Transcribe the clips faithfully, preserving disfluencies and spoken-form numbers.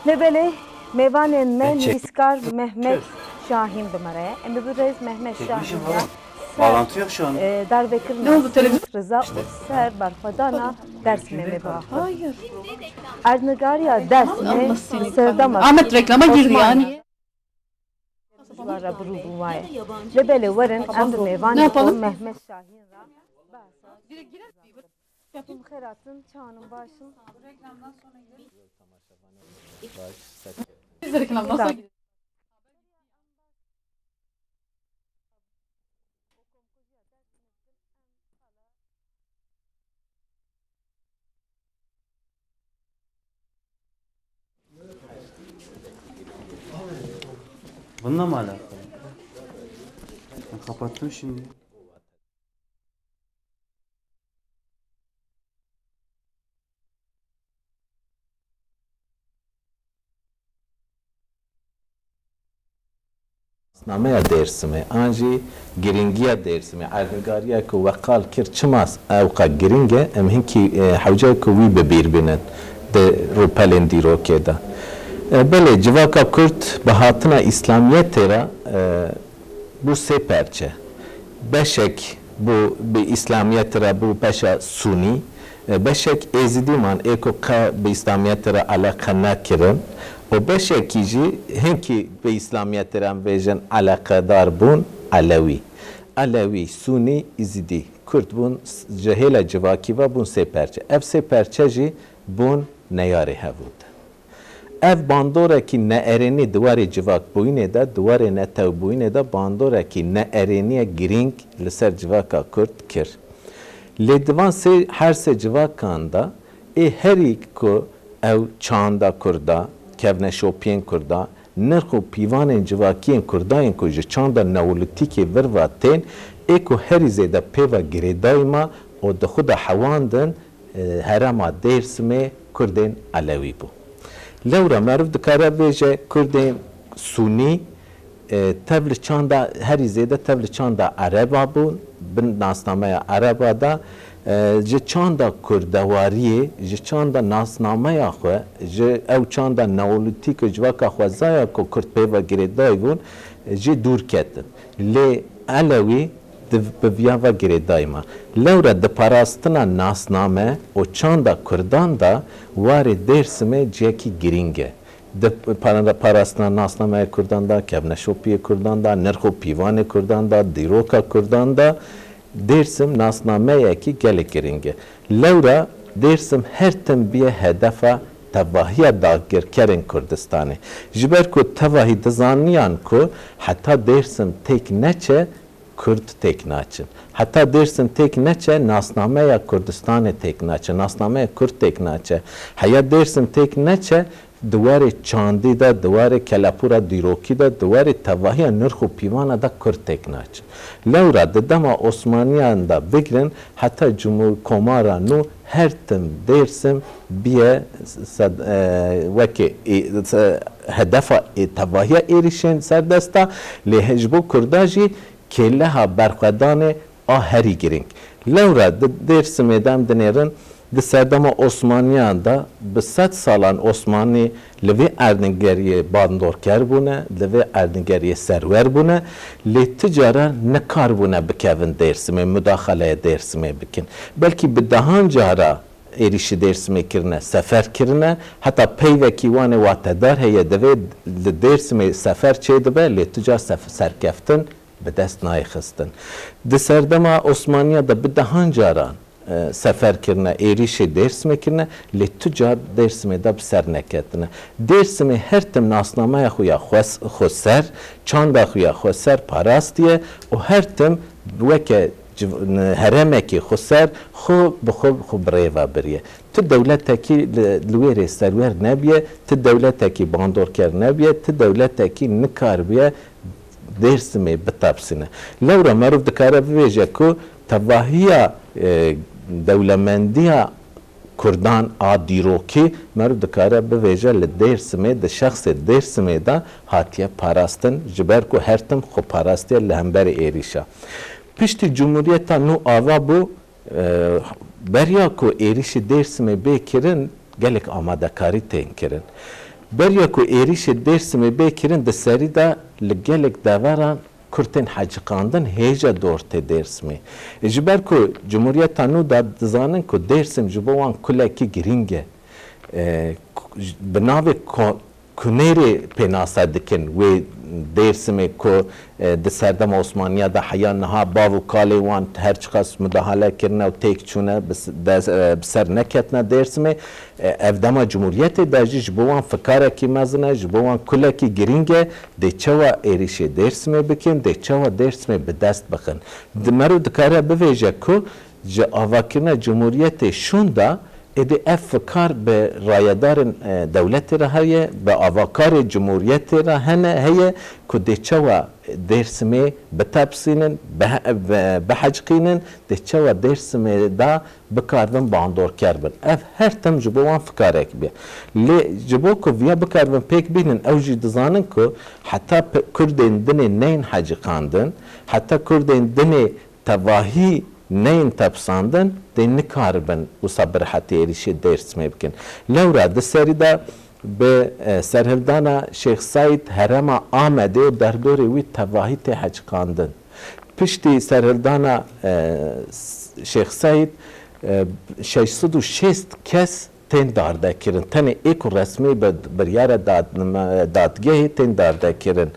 Lê belê, mêvanên me nivîskar Mehmet Şahîn bi me re ye. Em ê birêz Mehmet Şahîn re ser, e, darvekirina Reza û ser berxwedana Dêrsimê me biaxivin. Erdnîgariya Dêrsimê serdema Ahmet reklama girdi yani. Ji wan re bi rû bû waye. Lê belê werin em bi mêvanê xwe Mehmet Şahîn re behsa. Hûn bi xêr hatin, çawan in, baş in? Biz reklamdan sonra gidelim. Bununla mı alakalı? Ben kapattım şimdi. Nameya Dêrsimê an jî girîngiya Dêrsimê, erdnîgariya ku we qal kir çima ewqa girîng e, em hinkî, e, hewce ku wî bi bîr bînin di rûpelên dîrokê de. E, belê, civaka Kurd bi hatina Îslamiyetê re, e, bû sê perçe. Beşek bû bi Îslamiyetê re bû beşa Sûnî, e, beşek Êzidî man ê ku qe bi Îslamiyetê re eleqe nekirin û beşekî jî hinkî bi Îslamiyetê re em bêjin eleqedar bûn, Elewî. Elewî, Sûnî, Îzidî, Kurd bûn, s-, ji hêla civakî ve bûn sê perçe. Ev sê perçe jî bûn neyarê hevû de. Ev bandorekî neerênî di warê civakbûyînê de, di warê netewbûyînê de bandorekî neerênîye girîng li ser civaka Kurd kir. Lê di van sê, her sê civakan de ê herî ku ew çanda Kurda, kevneşopiyên Kurda, nirx û pîvanên civakiyên Kurda yên ku ji çanda neolîtîkê vir ve tên, ê ku herî zêde pê ve girêdayî ma û di xwe de hewandin, e, herêma Dêrsimê Kurdên Elewî bû. Lewra meriv dikare bêje Kurdên Sûnî, e, tev li çanda, herî zêde tev li çanda Ereba bûn, bin nasnameya Ereba de, e, ji çanda kurdewariyê, ji çanda nasnameya xwe, ji ew çanda neolîtîk û civaka xwezaya ku Kurd pê ve girêdayî bûn, e, jê dûr ketin. Lê Elewî di, bi viya ve girêdayî ma. Lewra di parastina nasname û çanda Kurdan de warê Dêrsimê cihekî girîng e. Di para-, parastina nasnameya Kurdan de, kevneşopiyê Kurdan de, nirx û pîvanê Kurdan de, dîroka Kurdan de, Dêrsim nasnameyekî gelek girîng e. Lewra Dêrsim her tim biye hedefa tevahiya dagirkerên Kurdistanê. Ji ber ku tevahî dizaniyan ku heta Dêrsim têk neçe, Kurd têk naçin. Heta Dêrsim têk neçe, nasnameya Kurdistanê têk naçe, nasnameya Kurd têk naçe. Heya Dêrsim têk neçe, di warê çandî de, di warê kelepûra dîrokî de, di warê tevahiya nirx û pîvana de Kurd têk naçin. Lewra di dema Osmaniyan de bigirin, heta Cumhur-, Komara nû her tim Dêrsim biye sed-, e, weke ê-, se-, hedefa ê-, tevahiya êrîşên serdesta, lê he-, ji bo Kurda jî kêleha berxwedanê a herî girîng. Lewra di Dêrsimê de em dinêrin, di serdema Osmaniyan de bi sed salan Osmanî li vê erdnîgeriyê bandorker bûne, li vê erdnîgeriyê serwer bûne, lê tu cara nikarbûne bikevin Dêrsimê, mudaxaleya Dêrsimê bikin. Belkî bi dehan cara êrîşî Dêrsimê kirine, sefer kirine, heta peyvekî wan ê watedar heye, divê li Dêrsimê sefer çêdibe, lê tu car sef-, serkeftin bi dest nayê xistin. Di serdema Osmaniya de bi dehan caran, e, sefer kirine, êrîşê Dêrsimê kirine, lê tu car Dêrsimê de bi ser neketine. Dêrsimê her tim nasnameya xwe ya xwes-, xweser, çanda xwe ya xweser parastiye û her tim weke civ-, herêmekî xweser xwe bi xwe, xwe bi rê ve biriye. Tu dewletekî li, li wê rê serwer nebiye, tu dewletekî bandorker nebiye, tu dewletekî nikaribiye Dêrsimê bitepsîne. Lewra meriv dikare bibêje ku tevahiya, e, dewlemendiya Kurdan a dîrokî, meriv dikare bibêje li Dêrsimê, di şexsê Dêrsimê de hatiye parastin, ji ber ku her tim xwe parastiye li hemberî êrîşa. Piştî Cumhuriyeta nû ava bû, e, beriya ku êrîşî Dêrsimê bê kirin, gelek amadekarî tên kirin. Beriya ku êrîşê Dêrsimê bê kirin, di serî de li gelek deveran Kurd tên heciqandin, hêja dor tê Dêrsimê. Ji ber ku Cumhuriyeta nû de dizanin ku Dêrsim ji bo wan kulekî girîng e. E, ku-, bi navê ko-, Kunêrê pênase dikin wê Dêrsimê ku, e, di serdema Osmaniya de heya niha bav û kalê wan her çiqas mudahale kirine û têk çûne, bi s-, de, e, bi ser neketine Dêrsimê. E, ev dema Cumhuriyetê de jî ji bo wan fikarekî mezin e, ji bo wan kulekî girîng e, dê çawa êrîşê Dêrsimê bikin, dê çawa Dêrsimê bi dest bixin. Di meriv dikare bivêje ku ji avakirina Cumhuriyetê şûnda êdî ev fikar bi rayedarên, e, dewletê re heye, bi avakarê Cumhuriyetê re hene heye ku dê çawa Dêrsimê bitepisînin, bihe-, bi-, biheciqînin, dê çawa Dêrsimê de bikaribin bandorker bin. Ev her tim ji bo wan fikarek bûye. Lê ji bo ku viya bikaribin pêk bînin, ew jî dizanin ku heta pe-, Kurdên dinê neyên heciqandin, heta Kurdên dinê tevahî neyên tepisandin, dê nikaribin wisa bi rehetî êrîşê Dêrsimê bikin. Lewra di serî de bi, e, serhildana Şêx Seîd herêma Amedê û derdorê wî tevahî tê heciqandin. Piştî serhildana, e, Şêx Seîd, e, şeş sed û şêst kes tên dardekirin. Tenê ê ku resmî bi biryara dad-, dadgehê tên dardekirin.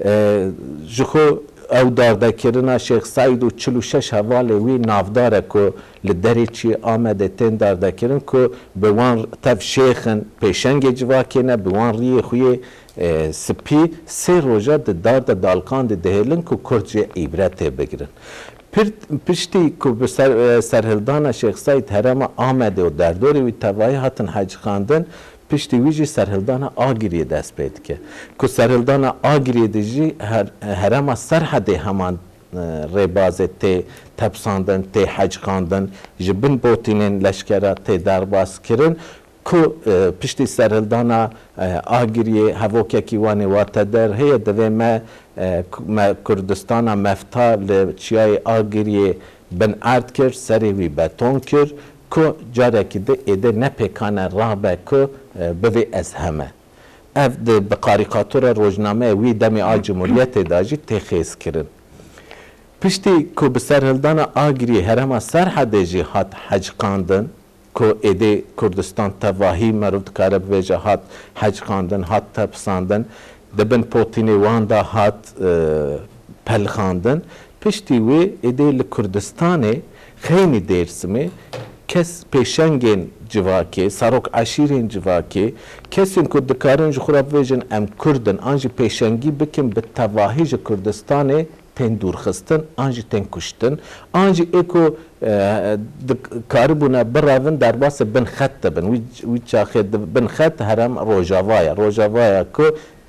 E, ji xwe ew dardekirina Şêx Seîd û çil û şeş hevalê wî navdar e ku li derê çiyê Amedê tên dardekirin ku bi wan tev şêx in, pêşengê civakê ne, bi wan riyê xwe yê, e, spî sê roja di dar de dalkandî dihêlin ku Kurd jê îbretê bigirin. Pir-, piştî ku bi ser-, e, serhildana Şêx Seîd herêma Amedê û derdorê wî tevahî hatin heciqandin, piştî wî jî serhildana Agiriyê dest pê dike. Ku serhildana Agiriyê de jî her-, herêma Serhedê heman, e, rêbazê tê tepisandin, tê heciqandin, ji bin botînên leşkera tê derbas kirin. Ku, e, piştî serhildana, e, Agiriyê hevokekî Wanê wateder heye, divê me, e, ku-, me Kurdistana mefta li çiyayê Agiriyê bin erd kir, serê wî beton kir, ku carekî di êdê ne pêkan e rabe ku, e, bivê ez heme. Ev di, bi karîkatura rojnameya wî demê a Cumhuriyetê de jî tê xêz kirin. Piştî ku bi serhildana Agiriyê herêma Serhedê jî hat heciqandin, ku êdî Kurdistan tevahî meriv dikare bibêje hat heciqandin, hat tepisandin, di bin potînê wan de hat, e, pelixandin. Piştî wê êdî li Kurdistanê xeynî Dêrsimê kes pêşengên civakê, serok eşîrên civakê, kesên ku dikarin ji xwe re bibêjin em Kurd in, an jî pêşengî bikin bi tevahî ji Kurdistanê tên dûrxistin, an jî tên kuştin, an jî ê ku, e, dik-, karibûne birevin derbasê bin xet dibin. Wî, wî çaxê di bin xet herem Rojava ye. Rojava ye ku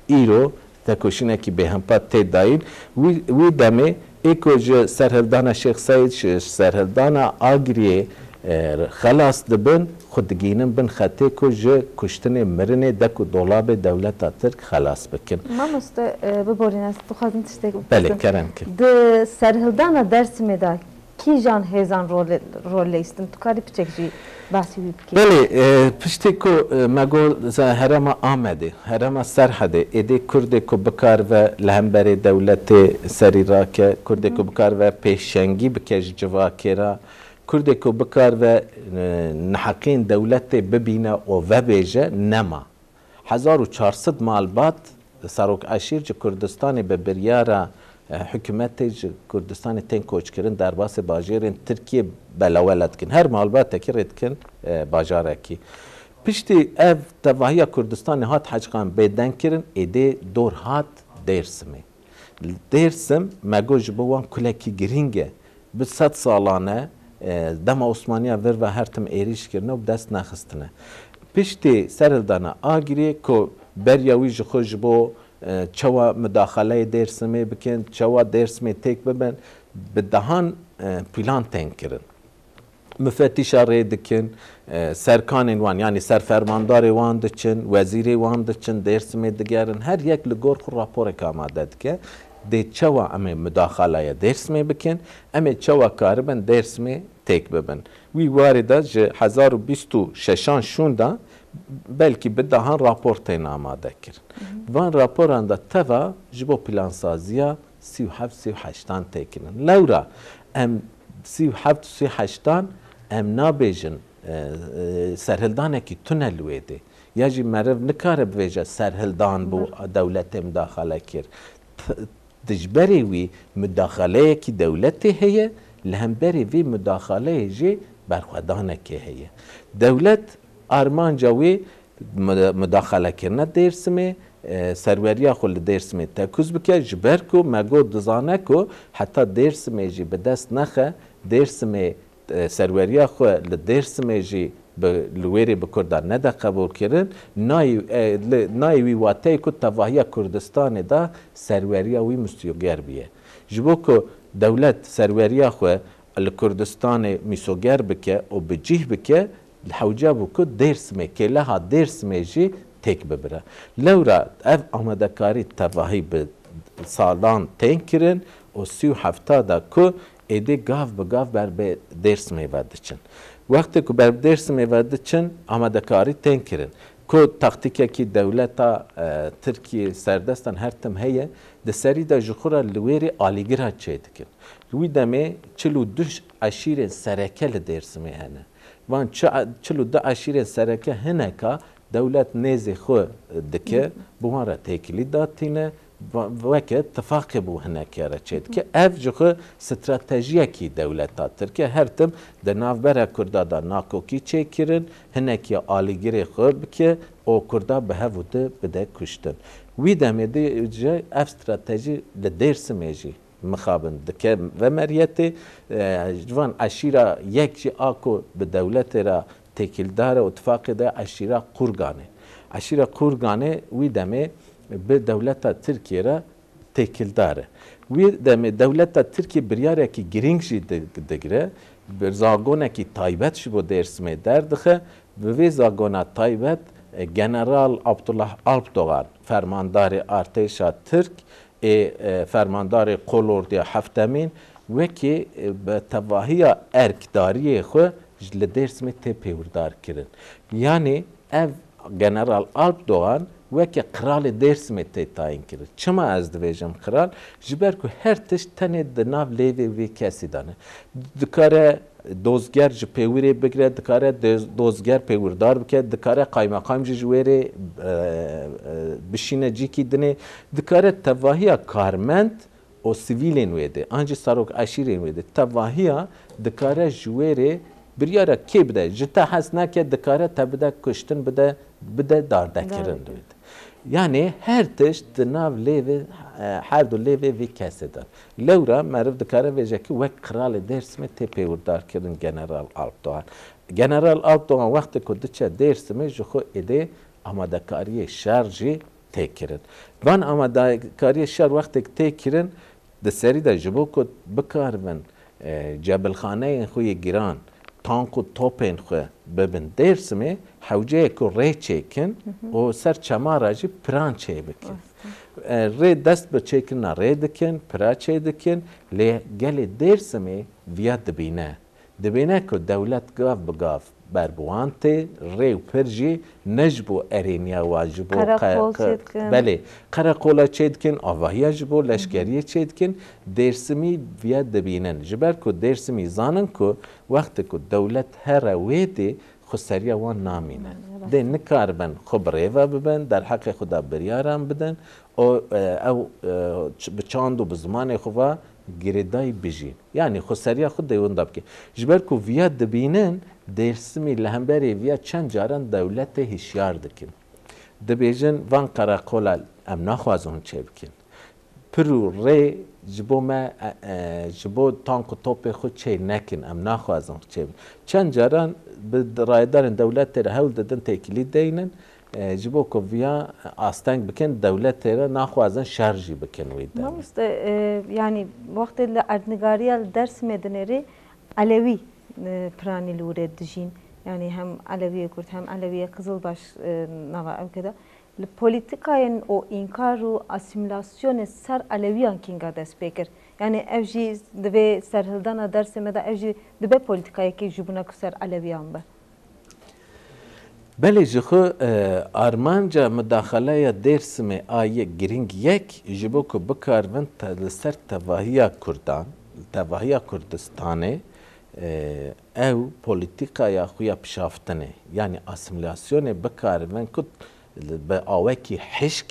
îro tekoşînekî bêhempa tê dayîn. Wî, wî demê ê ku ji serhildana Şêx Seîd, ji serhildana Agiriyê, e, xelas dibin, xwe digihînin bin xetê ku ji kuştinê, mirinê, dek û dolabê dewleta Tirk xelas bikin. Mamoste, e, biborîne, ez dixwazim tiştek bipirsim. Belê, kerem ki. Di serhildana Dersimê de kîjan hêzan rol, rol leyistin? Tu karî piçek jî behsî wî bikî? Belê, e, piştê ku, e, me got ze-, herêma Amedê, herêma Serhedê, êdî Kurdê ku bikaribe li hemberê dewletê serî rake, Kurdê ku bikaribe pêşengî bike ji civakê re, Kurdê ku bikaribe, e, neheqiyên dewletê bibîne û vebêje, nema. Hezar û çar sed malbat serok eşîr ji Kurdistanê bi biryara, e, hikûmetê ji Kurdistanê tên koçkirin derbasê bajêrên Tirkiyê belawela dikin. Her malbatekî rê dikin, e, bajarekî. Piştî ev tevahiya Kurdistanê hat heciqan bêdeng kirin, êdê dor hat Dêrsimê. Dêrsim, me got, ji bo wan kulekî girîng e. Bi sed salan e, e, dema Osmaniya vir ve her tim êrîş kirine û bi dest nexistine. Piştî serhildana Agiriyê ku beriya wî ji xwe ji bo, e, çawa mudaxaleyê Dêrsimê bikin, çawa Dêrsimê têk bibin, bi dehan, e, plan tên kirin. Mufetîşa rê dikin, e, serkanên wan, yanî serfermandarê wan diçin, wezîrê wan diçin, Dêrsimê digerin. Her yek li gor xwe raporek amade dike. Dê çawa em ê mudaxalaya Dêrsimê bikin, em ê çawa karibin Dêrsimê têk bibin. Wî warê de ji hezar û bîst û şeşan şûnda Belkî bi dehan rapor tên amade kirin. Van raporan de teva ji bo plansaziya sî û heft sî û heştan tê kirin. Lewra em sî û heft sî û heştan em nabêjin, e, e, serhildanekî tune li wê dê. Ya jî meriv nikare bivêje serhildan bû, dewletê mudaxale kir. T-, dijberê wî mudaxaleyekî dewletê heye, li hemberê vî mudaxaleyê jî berxwedanekê heye. Dewlet armanca wî muda-, mudaxalekirina Dêrsimê, e, serweriya xwe li Dêrsimê tekûz bike, ji ber ku me got dizane ku heta Dêrsimê jî bi dest nexe, Dêrsimê, e, serweriya xwe li Dêrsimê jî bi, li wêrê bi Kurdan nede qebûlkirin, nayê, e, li, nayê wî wateyê ku tevahiya Kurdistanê de serweriya wî misoger biye. Ji bo ku dewlet serweriya xwe li Kurdistanê misoger bike û bi cih bike, hewce bû ku Dêrsimê, kêleha Dêrsimê jî têk bibire. Lewra ev amadekarî tevahî bi salan tên kirin û sî û hefta da ku êdî gav bi gav ber bi Dêrsimê ve diçin. Wextê ku ber bi Dêrsimê ve diçin, amadekarî tên kirin ku taktîkekî dewleta, e, Tirkiyê serdestan her tim heye, di serî de ji xwe re li wêrê alîgira çêdikin. Wî demê çil û du eşîrên sereke li Dêrsimê hene. Van çi-, çil û du eşîrên sereke hineka dewlet nêzê xwe dike, bi wan re têkilî datîne, va-, weke tifaqê bo hinekê re çêdike. Ev ji xwe stratejiyekî dewleta Tirk e. Her tim di navbera Kurda de nakokî çêkirin, hinekî alîgirê xwe bike û Kurda bi hev û di bide kuştin. Wî demê de jî ev stratejî li Dêrsimê jî mixabin dike ve meriyetê, e, ji van eşîra yek jî a ku bi dewletê re têkildar e û tifaqê de eşîra Qurgan e. Eşîra Qurganê wî demê bi dewleta Tirkiyê re têkildar e. Wî demê dewleta Tirkiyê biryarekî girîng jî di-, digire, bi zagonekî taybet ji bo Dêrsimê derdixe. Bi vê zagona taybet, e, General Abdullah Alpdogan, fermandarê artêşa Tirk, ê, e, fermandarê Kolordiya Heftemîn wekî, e, bi tevahiya erkdariyê xwe ji li Dêrsimê tê pêwirdarkirin. Yanî ev General Alp Doğan weke qiralê Dêrsimê tê tayîn kirin. Çima ez dibêjim qiral? Ji ber ku her tişt tenê di nav lêvê vê kesî de ne. Dikare dozger ji pêwirê bigire, dikare dez-, dozger pêwirdar bike, dikare qaymeqam jî ji wê rê, e, e, bişîne cîkî dinê, dikare tevahiya karmend û sivîlên wê dê, an jî serok eşîrên wê dê, tevahiya dikare ji wê rê biryara kê bide, ji te hes neke, dikare te bide kuştin, bide, bide dardekirin. Dardekirin. Wê dê. Yanî her tişt di nav lêvê, e, her du lêvê vî kesê de. Lewra meriv dikare vêje ki wek qiralê Dêrsimê tê pêwirdarkirin General Alp Doğan. General Alp Doğan wextê ku diçe Dêrsimê ji xwe êdê amadekariyê şer jî tê kirin. Van amadekariyê şer wextêk tê kirin, di serî de ji bo ku bikaribin, e, cebilxaneyên xwe yê giran, tank û topên xwe bibin Dêrsimê, hewceyê ku rê çêkin û ser çemara jî piran çêbikin. Rast e. E, rê dest bi çêkirina rê dikin, pira çêdikin, lê gelê Dêrsimê viya dibîne. Dibêne ku dewlet gav bi gav ber bi wan tê, rê û pir jî ne ji bo erêniya wan, ji bo qe-, Qereqol qe-, çêdikin. Belê, qereqola çêdikin, avahiya ji bo leşkeriyê çêdikin, Dêrsimî viya dibînin. Ji ber ku Dêrsimî zanin ku wextê ku dewlet here wê dê, xweseriya wan namîne. Dê nikaribin xwe bi rê ve bibin, derheqê xwe de biryaran bidin û, e, ew, e, ç-, bi çand û bi zimanê xwe ve girêdayî bijîn. Yanî xweseriya xwe dê winda bike. Ji ber ku viya dibînin, Dêrsimî li hemberê viya çend caran dewletê hişyar dikin. Dibêjin, van qereqola em naxwazin hûn çêbikin. Pir û rê ji bo me, e, e, ji bo tank û topê xwe çê nekin, em naxwazin çê bikin. Çend caran bi rayedarên dewletê re hewl didin têkilî deynin, e, ji bo ku viya asteng bikin, dewletê re naxwazin şer jî bikin wî demê. Mamoste, e, yanî wextê li erdnigariya li Dêrsimê dinêrî Elewî, e, piranî li wir ê dijîn. Yanî hem Elewiyê Kurd hem Elewiyê Qizilbaş, e, nava ewke de. Li polîtîkayên û înkar û asîmîlasyonê ser Elewiyan kînga dest pê kir? Yanî ev jî di vê serhildana Dêrsimê de ev jî dibe polîtîkayekî ji bona ku ser Elewiyan be? Belê ji xwe, e, armanca mudaxaleya Dêrsimê a ye-, girîng yek, ji bo ku bikaribin te-, li ser tevahiya Kurdan, tevahiya Kurdistanê, e, ew polîtîkaya xwe ya pişaftinê, yanî asîmîlasyonê bikaribin ku bi awekî hişk,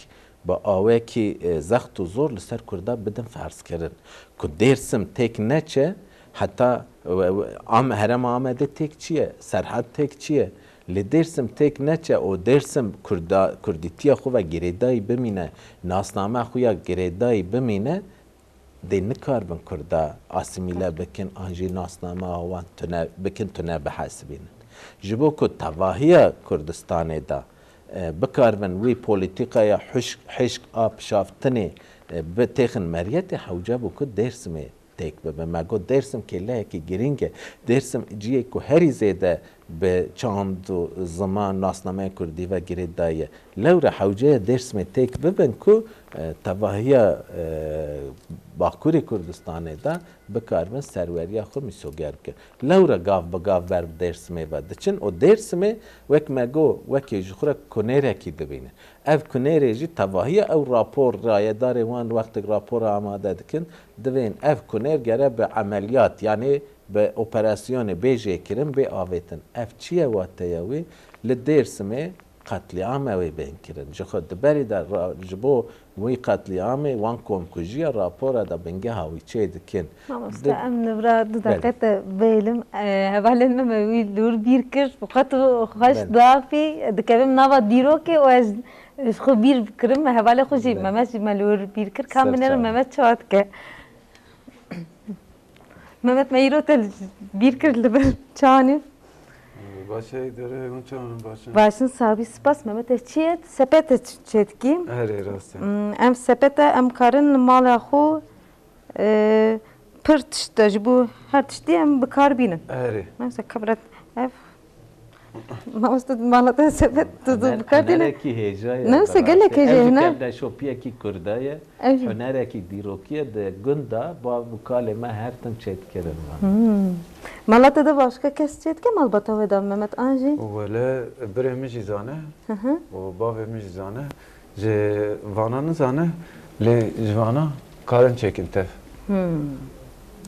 bi awekî, e, zext û zor li ser Kurda bidin ferzkirin. Ku Dêrsim têk neçe, heta, e, e, Am-, herêma Amedê têk çi ye, Serhed têk çi ye? Lê Dêrsim têk neçe û Dêrsim Kurda-, Kurdîtiya xwe ve girêdayî bimîne, nasname xwe ya girêdayî bimîne, dê nikaribin Kurda asîmîle bikin an jî nasnameya wan tune bikin, tune bihesibînin. Ji bo ku tevahiya Kurdistanê de, e, bikaribin wî polîtîkaya huşk-, hişk a pişaftinê, e, bi têxin meriyetê hewce bû ku Dêrsimê têk bibe. Me got Dêrsim kêleyekî girîng e. Dêrsim cihê ku herî zêde bi çand û ziman nasnameya kurdî ve girêdayî ye. Lewre hewce ye Dêrsimê têk bibin ku, e, tevahiya, e, Bakurê Kurdistanê de bikaribin serweriya xwe mîsoger bikin. Lewre gav bi gav ber bi Dêrsimê ve diçin û Dêrsimê wek me got, wekî ji xwe re kunêrekî dibînin. Ev kunêrê jî tevahiya ew rapor rayedarê wan wextek rapora amade dikin, divên ev kunêr gere bi emeliyat, yanî bi operasyonê bê jêkirin, bê avêtin. Ev çi ye wateya wî? Li Dêrsimê qetlîame wê bên kirin. Ji xwe di berî de ra-, ji bo wî qetlîamê wan komkujiya rapora de bingeha wî çê dikin. Mamoste, Di- em nivra du Belê. deqe te bêlim. E, hevalên me me wî li wir bîr kir. Bi qet û xweş Belê. dafî dikevim nava dîrokê û ez ji xwe bîr bikirim. Hevalê xwe jî Belê. Mehmet jî me li wir bîr kir. Ka Ser binêrim çavan. Mehmet çawa dike? Mehmet, me îro te li bîr kir li ber çanê. Baş e, îdare hûn çawan baş in? Baş in, sabî, spas. Mehmet, ez çi ye? Sepete ç-, çêdikî. Erê, rast e. Hmm, em sepete, em karin li mala xwe, e, pir tişt e, ji bo her tiştî em bi kar bînin. Erê. Mesela kabret ev. Mamoste, mala te sepet tu, tu Huner-, bi kar tîne. Hunerekî hêja ye, Neyse, bi gelek rastî. Hêja Ev ye, ji hene? Kevneşopiyekî Kurda ye. Ev jî. Hunerekî dîrokî ye, di gund de bav û kalê me her tim çêdikirin van. Hmm. Mala te de başka kes çêdike malbata we de, Mehmet, an jî? Wele, birê min jî zane Hı hı. û bavê min jî zane. Ji vana nizane, lê ji vana karin çêkin tev. Hmm.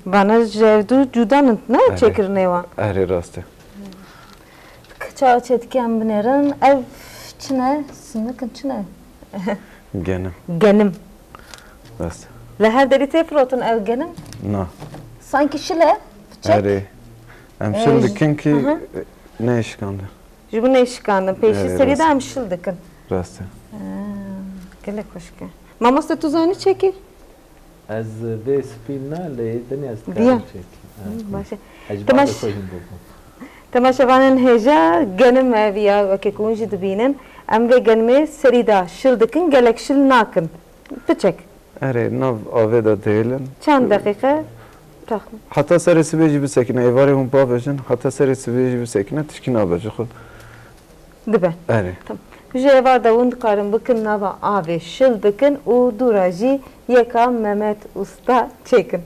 Vana ji ev du cuda nin, ne? Erê. Çêkirinê wan. Erê, rast e. Çawa çêdike em binêrin? Ev çi ne? Sinikin çi ne? Genim. Genim. Rast. Li her derî tê firotin ev genim? Na. Sankî şil e, piçek. Erê. Em Ee, şil j-, dikin kî, hı hı. e, neyê şikandin. Ji bo neyê şikandin. Pêşî Erê, serî de rast. em şil dikin. Rast e. Ha, gelek xweşik e. Mamoste, tu zanî çekî? Ez vê spî ne, lê din ez Diya. dikarim çekî. Ha. Hı, baş e. Ez ji Temaş-, bavê xwe hîn bûbûm. Temaşevanên hêja, genim ev ya, wekî ku hûn jî dibînin. Em vê genimê serî de şil dikin, gelek şil nakin. Piçek. Erê, nav avê de dihêlin. Çend deqîqe? Taxmin. Heta serê sibê jî bisekine, êvarê hûn bavêjin, heta serê sibê jî bisekine, tişkî nabe ji xwe. Dibe. Erê. Tamam. Ji êvar de hûn dikarin bikin nava avê şil bikin û dûra jî yeka Mehmet Usta çêkin.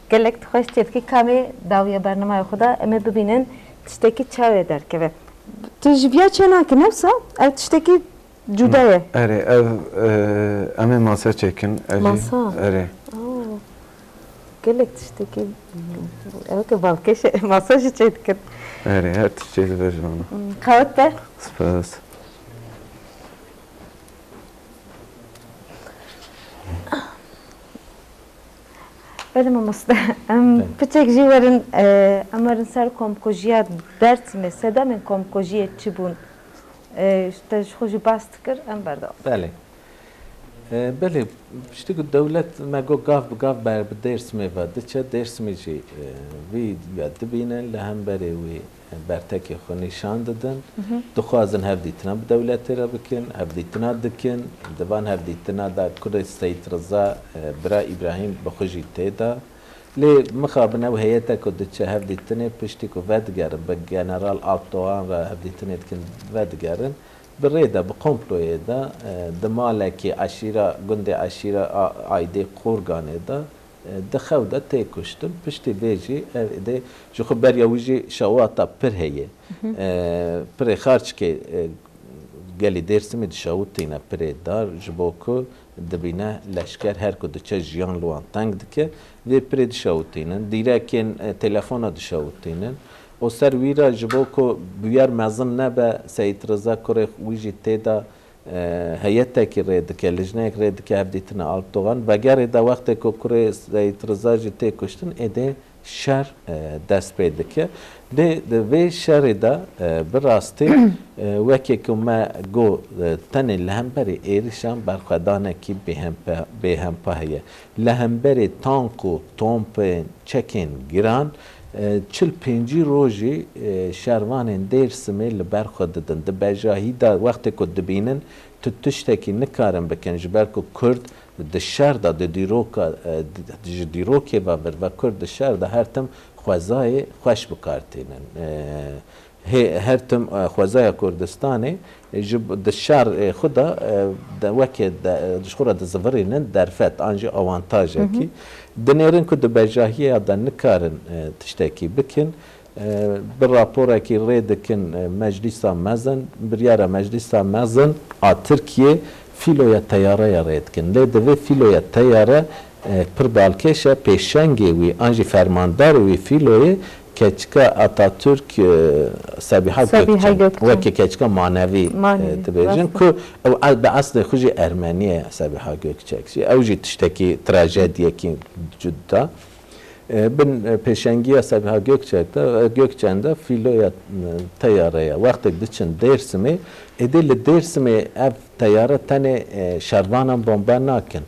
Gelek tu xweş çêdikî, kamê dawiya bernamaya xwe de em ê bibînin tiştekî çawa derkeve. Tu ji viya çênakî, ne wisa? Ev tiştekî cuda ye. Erê, ev, e, em ê mase çêkin, ev jî. Masa? Erê. Oo. Gelek tiştekî, ew ke balkêş e, masa jî çêdikin. Erê, her tişt çêdibe ji vana. Hmm, qewet be. Spas. Belê mamoste, em Belê. piçek jî werin, e, em werin ser komkujiya Dêrsimê, sedemên komkujiyê çi bûn? E, te ji xwe jî bas dikir, em berdewam. Belê. E, belê, piştî ku dewlet me got gav bi gav ber bi Dêrsimê ve diçe, Dêrsimê jî, e, vî ya dibînin, li hemberê wî, e, bertekê xwe nîşan didin. Mhm. Dixwazin hevdîtina bi dewletê re bikin, hevdîtina dikin. Di van hevdîtina de kurê Seyîd Riza, e, bira Îbrahîm bi xwe jî tê de. Lê mixabin ew heyete ku diçe hevdîtinê, piştî ku vedigerin, bi General Alpdoğan re hevdîtinê dikin, vedigerin, bi rê de, bi komployê de, e, di malekî eşîra, gundê eşîra a-, aîdê Qorganê de, e, di xew de tê kuştin. Piştî vê jî, ev êdî ji xwe beriya wî jî şewata pir heye. Hı hı. E, pirê Xarçikê, e, Gelî Dêrsimê dişewitîne pirê dar, ji bo ku dibîne leşker her ku diçe jiyan li wan teng dike, vê pirê dişewitînin. Dîrekên, e, telefona dişewitînin. Û ser wî re ji bo ku bûyer mezin nebe, Seyîd Riza kurê wî jî tê de, e, heyetekî rê dike, lijneyek rê dike hevdîtina Alpdoxan. Vegerê de wextê ku kurê Seyîd Riza jî tê kuştin, êdî şer, e, dest pê dike. Lê di vê şerê de, e, bi rastî, e, wekî ku me got, e, tenê li hemberî êrişan berxwedanekî bêhempe-, bêhempa heye. Li hemberî tank û tompên çekên giran, e, çil pêncî rojî, e, şervanên Dêrsimê li ber xwe didin. Di bejahî de wextê ku dibînin tu tiştekî nikarin bikin, ji ber ku Kurd di şer de, di dîroka, e, di, ji dîrokê ve vir ve Kurd di şer de her tim xwezayê xweş bi kar tînin. E, hê-, her tim, e, xwezaya Kurdistanê, e, ji b-, di şer, e, xwe de, e, de weke de, e, ji xwe re dizivirînin derfet, an jî awantajekî. Dinêrin ku di bejahiya de nikarin, e, tiştekî bikin. E, bi raporekî rê dikin, e, Meclîsa Mezin, biryara Meclîsa Mezin a Tirkiyê fîloya teyareya rê dikin. Lê divê fîloya teyare, e, pir balkêş e, pêşengê wî an jî fermandarê wî fîloyê keçika Atatürk, e, Sabiha Sabiha Gökçen, Gökçen. Wekî keçika manevî, e, Manevî, dibêjin rast e. Ku ew el-, bi eslê xwe jî Ermenî ye, Sabiha Gökçek jî. Ew jî tiştekî trajediyekî cuda. E, bin, e, pêşengiya Sabiha Gökçek de, e, Gökçen de fîloya, e, teyare ye. Wextek diçin Dêrsimê, êdî li Dêrsimê ev teyare tenê, e, şervanan bombe nakin.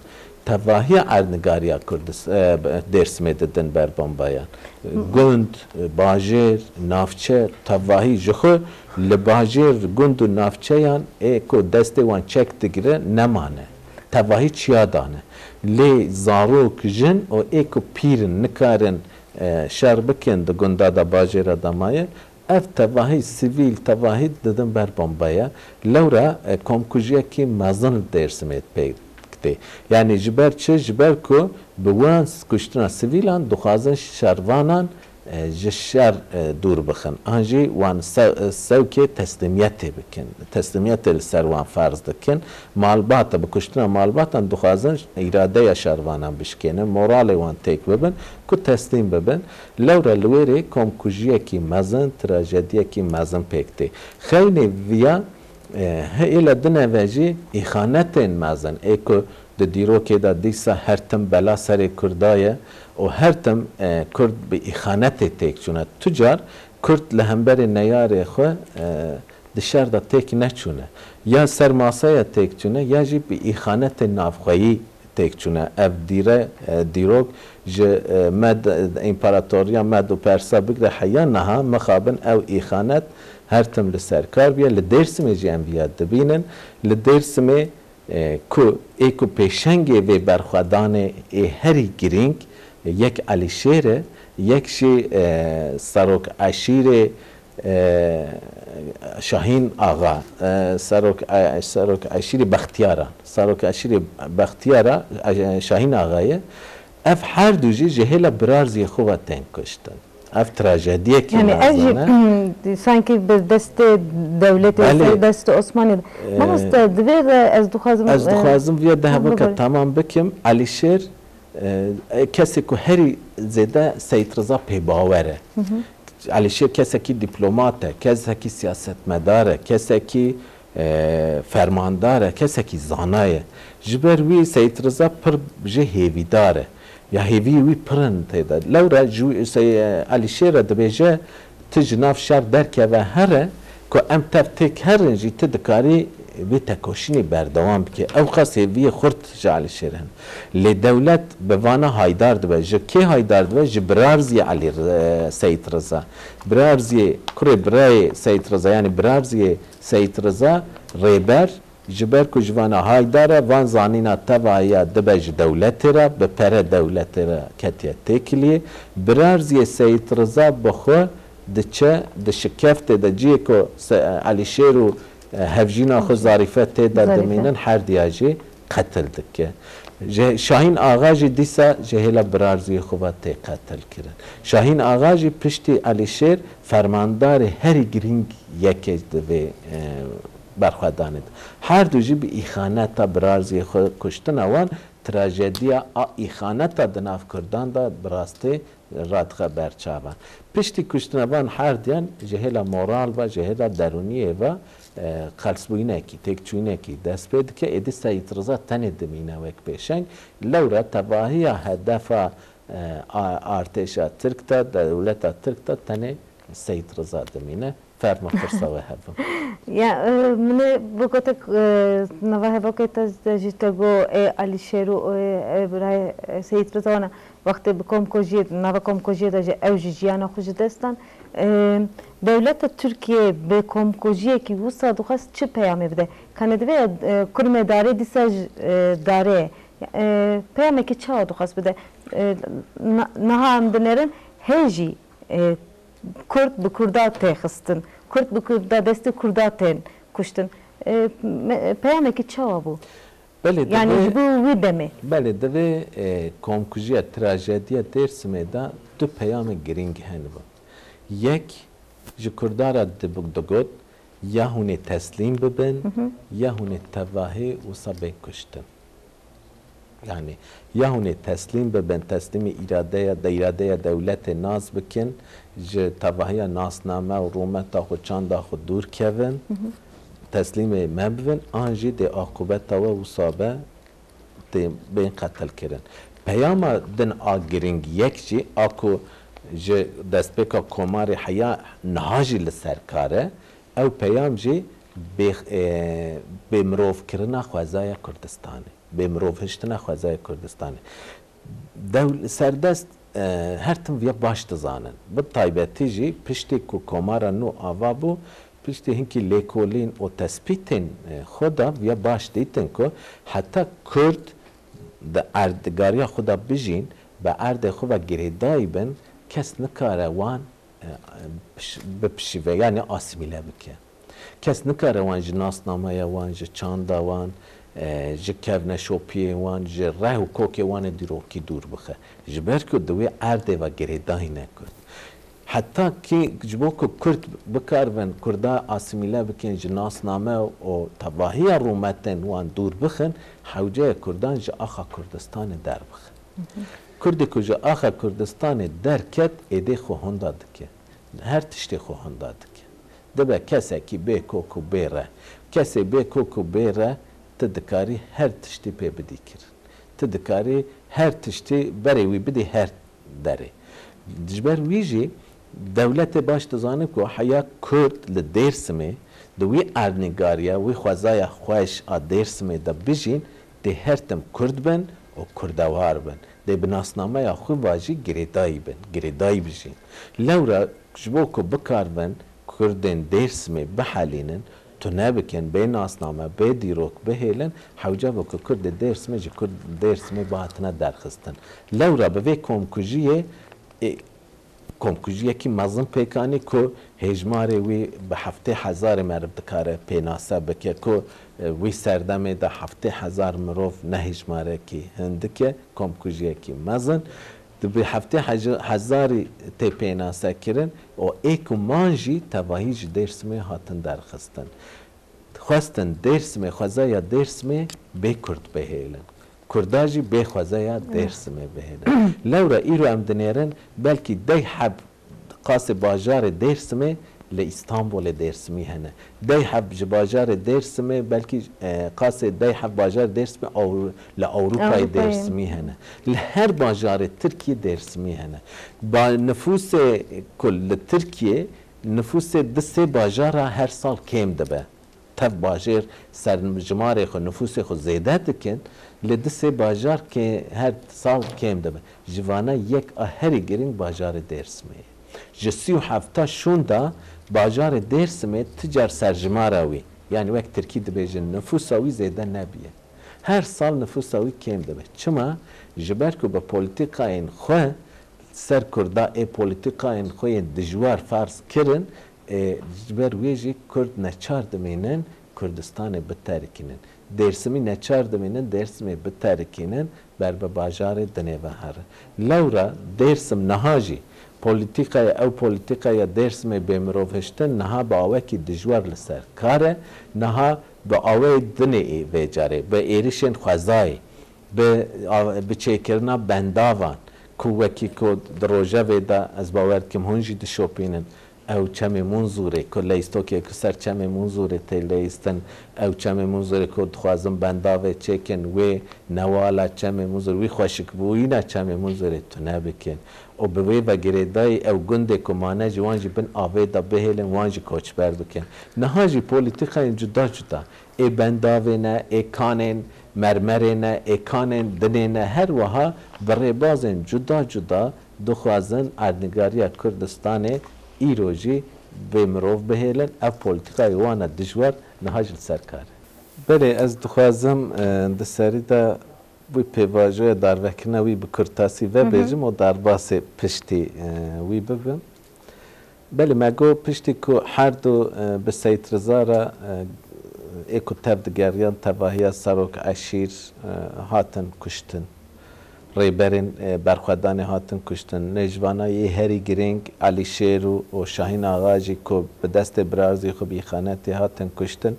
Tevahiya erdnigariya Kurdis-, e, Dêrsimê didin ber bombeyan. E, gund, e, bajêr, navçe, tevahî ji xwe li bajêr, gund û navçeyan ê ku destê wan çek digire nemane. Tevahî çiya dane. Lê zarok, jin û ê ku pîr in nikarin, e, şer bikin di gunda de bajêra de maye, ev tevahî, sivîl tevahî didin ber bombeya. Lewra, e, komkujiyekî mezin li Dêrsimê pêk tê. Yanî ji ber çi? Ji ber ku bi wan kuştina sivîlan dixwazin şervanan e, ji şer, e, dûr bixin. An jî wan se-, e, sewkê teslîmiyetê bikin. Teslîmiyetê li ser wan ferz dikin. Malbata, bi kuştina malbatan dixwazin îradeya şervanan bişkênin, moralê wan têk bibin, ku teslîm bibin. Lewre li wê rê komkujiyekî mezin, trajediyekî mezin pêk tê. Xeynê viya, e, hêla din ve jî îxanetên mezin, ê ku di dîrokê de dîsa her tim bela serê Kurda ye û her tim, e, Kurd bi îxanetê têk çûne. Tu car Kurd li hemberî neyarê xwe, e, di şer de têk neçûne. Ya ser masaya têk çûne ya jî bi îxanetê navxweyî têk çûne. Ev dîre, e, dîrok ji, e, Med, Împaratoriya Med û Persa bigre heya niha mixabin ew îxanet her tim li ser kar bûye. Li Dêrsimê jî em viya dibînin. Li Dêrsimê, e, ku ê ku pêşengê vê berxwedanê ê herî girîng, e, yek Elîşêr e, yek jî, e, serok eşîrê, e, Şahîn Axa, e, serok, e, serok eşîrê Bextiyar a. Serok eşîrê Bextiyar a, e, Şahîn Axa ye. Ev her du jî ji hêla birarziyê xwe ve tên kuştin. Ev trajediyekî mezin e. Yani ev jî, hmm, sanki bi destê dewletê, ser destê Osmaniyê. Belê. Ee, Mamoste, divê re ez dixwazim, ez, e, dixwazim viya de hevika tamam bikim. Elîşêr, e, e, kesê ku herî zêde Seyîd Riza pê bawer e. Hı hı. Elîşêr kesekî dîplomat e, kesekî siyasetmedar e, kesekî e, fermandar e, kesekî zana ye. Ji ber wî Seyîd Riza pir jê hêvîdar e. Ya hêviyê wî pir in tê de. Lewra ji wî, Sey-, Elîşêr re dibêje, tu ji nav şer derkeve here, ku em tev têk herin jî tu dikarî vê tekoşînê berdewam bikî. Ew qas hêviyê xurt ji Elîşêr hene. Lê dewlet bi vana haydar dibe. Ji kê haydar dibe? Ji birarziyê Elî, e, Seyîd Riza. Birarziyê, kurê birayê Seyîd Riza, yanî birarziyê Seyîd Riza Rêber, ji ber ku ji vana haydar e, van zanîna tevahiya dibe ji dewletê re, bi pere dewletê re ketiye têkiliyê. Birarziyê Seyîd Riza bi xwe diçe, di şikeftê de cihê ku Se-, Elîşêr û, e, hevjîna xwe Zarîfe tê de Zarîfe. Dimînin, her diya jî qetil dike. Ji Şahîn Axa jî dîsa ji hêla birarziyê xwe ve tê qetil kirin. Şahîn Axa jî piştî Elîşêr fermandarê herî girîng yekê di vê, e, berxwedanê de. Her du jî bi îxaneta birarziyê xwe kuştina wan, trajediya a îxaneta di nav Kurdan de bi rastî radixe berçavan. Piştî kuştina van herdiyan ji hêla moral ve, ji hêla derûniyê ve, e, qelsbûyînekî, têkçûyînekî dest pê dike. Êdî Seyîd Riza tenê dimîne wek pêşeng. Lewra tevahiya hedefa, e, a-, artêşa Tirk de, dewleta Tirk de tenê Seyîd Riza dimîne. Ferma, pirsa we hebû. Ya, e, min ê bigote, e, nava hevokê te de jî te got, ê Alîşêr û, e, e, birayê, e, Seyîd Riza wana wextê bi komkujiyê, nava komkujiyê de jî ew jî jiyana xwe ji dest dan. E, dewleta Tirkiye bi komkujiyekî wisa dixwest çi peyamê bide? Kanê divê, e, kurmê darê dîsa ji, e, darê ye. Ya, e, peyamekî çawa dixwest bide? E, na-, niha em dinêrin hê jî, e, Kurd bi Kurda tê xistin. Kurd bi Kurda, destê Kurda tên kuştin. E, me-, peyamekî çawa bû? Belê, Yani divê, ji bo wî demê. Belê, divê, e, komkujiya, trajediya Dêrsimê de du peyamê girîng hene. Yek ji Kurda re dibi-, digot, ya hûn ê teslîm bibin, ya hûn ê tevahî wisa bên kuştin. Yani ya hûn ê teslîm bibin, teslîmê îradeya, de îradeya dewletê nas bikin, ji tevahiya nasname û rûmeta xwe, çanda xwe dûr kevin, teslîmê me bibin, an jî dê aqûbeta we wisa be, tê bên qetilkirin. Peyama din a girîng yek jî a ku ji destpêka komarê heya niha jî li ser kar e, ew peyam jî bê, e, bêmirovkirina xwezaya Kurdistanê. Bêmirovhiştina xwezaya Kurdistanê. Dew-, serdest, e, her tim viya baş dizanin. Bi taybetî jî piştî ku Komara nû ava bû, piştî hinkî lêkolîn û tespîtên, e, xwe de viya baş dîtin ku heta Kurd di erdnîgariya xwe de bijîn, bi erdê xwe ve girêdayî bin, kes nikare wan e, piş-, bipişive, yani asîmîle bike. Kes nikare wan ji nasnameya wan, ji çanda wan, e, ji kevneşopiyên wan, ji reh û kokê wan ê dîrokî dûr bixe. Ji ber ku di wê erdê ve girêdayî ne Kurd. Heta kî ji bo ku Kurd bikaribin, Kurda asîmîle bikin, ji nasname û tevahiya rûmetên wan dûr bixin, hewce ye Kurdan ji axa Kurdistanê derbixin. Kurdê ku ji axa Kurdistanê derket, êdî xwe honda dike. Her tiştê xwe honda dike. Dibe kesekî bê kok û bê re. Kesê bê kok û bê re, tu dikarî her tiştî pê bidî kirin. Tu dikarî her tiştî berê wî bidî her derê. Ji ber wî jî dewletê baş dizane ku heya Kurd li Dêrsimê, di wî erdnîgariya, wî xwezaya xweş a Dêrsimê de bijîn, dê her tim Kurd bin û Kurdewar bin. Dê bi nasnameya xwe ve jî girêdayî bin, girêdayî bijîn. Lewra ji bo ku bikaribin Kurdên Dêrsimê bihelînin, tune bikin, bê nasname, bê dîrok bihêlin, hewce be ku Kurdê Dêrsimê ji Kurd Dêrsimê bihatine derxistin. Lewra bi vê komkujiyê, ê, komkujiyekî mezin pêk anî ku hêjmarê wî bi heftê hezarê meriv dikare pênase bike, ku, e, wî serdemê de heftê hezar mirov ne hêjmarekî hindik e, komkujiyekî mezin. Di bi heftê hej-, hezarî tê pênase kirin û ê ku man jî tevahî ji Dêrsimê hatin derxistin. Xwestin Dêrsimê, xwezaya Dêrsimê bê Kurd bihêlin. Kurda jî bê xwezaya Dêrsimê bihêlin. Lewra îro em dinêrin belkî dey heb qasê bajarê Dêrsimê li Îstanbulê Dêrsimî hene. Dey heb ji bajarê Dêrsimê, belkî, e, qasê dey heb bajarê Dêrsimê Ewro-, li Ewropayê Ewropayê. Dêrsimî hene. Li her bajarê Tirkiyê Dêrsimî hene. Ba nifûsê ku li Tirkiyê, nifûsê di sê bajara her sal kêm dibe. Tev bajêr serjimarê xwe, nifûsê xwe zêde dikin, lê di sê bajar ke her sal kêm dibe. Ji vana yek a herî girîng bajarê Dêrsimê ye. Ji sî û hefta şûnda bajarê Dêrsimê ti car serjimara wî, yani wek tirkî dibêjin, nifûsa wî zêde nebiye. Her sal nifûsa wî kêm dibe. Çima? Ji ber ku bi polîtîkayên xwe ser Kurda ê polîtîkayên xwe yên dijwar ferz kirin, ê, ji ber wê jî Kurd neçar dimînin Kurdistanê biterikînin. Dêrsimî neçar dimînin Dêrsimê biterikînin, ber bi bajarê dinê ve herin. Lewra Dêrsim niha jî Polîtîkaya, ew polîtîkaya Dêrsimê bê mirovhiştin niha bi awekî dijwar li ser kar e, niha bi aweyê dinê ê vê carê, bi êrişên xwezayê, bi, bi çêkirina bendavan ku wekî ku di rojevê de ez bawer dikim hûn jî dişopînin, ew çemê Munzûrê ku leyîstokê ku ser çemê Munzûrê tê leyîstin, ew çemê Munzûrê ku dixwazin bendavê çêkin, wê newala çemê Munzûr, wî xweşikbûyîna çemê Munzûrê tune bikin û bi wê ve girêdayî ew gundê ku mane jî wan jî bin avê de bihêlin, wan jî koçber bikin. Niha jî polîtîkayên cuda cuda, ê bendavê ne, ê kanên mermerê ne, ê kanên dinê ne, her wiha bi rêbazên cuda cuda dixwazin erdnîgariya Kurdistanê îro jî bê mirov bihêlin. Ev polîtîkayê wan e dijwar niha jî li ser kar e. Belê, ez dixwazim, e, di serî de wî pêvajoya darvekirina wî bi kurtasî vebêjim û derbasê piştî, e, wî bibim. Belê, me got piştî ku her du, e, bi Seyîd Riza re, e, ê ku tev digeriyan tevahiya serok eşîr, e, hatin kuştin. Rêberên, e, berxwedanê hatin kuştin. Nêjvana yê herî girîng Elîşêr û, û Şahîn Axa jî ku bi destê birarzî xwe bi îxanetê hatin kuştin.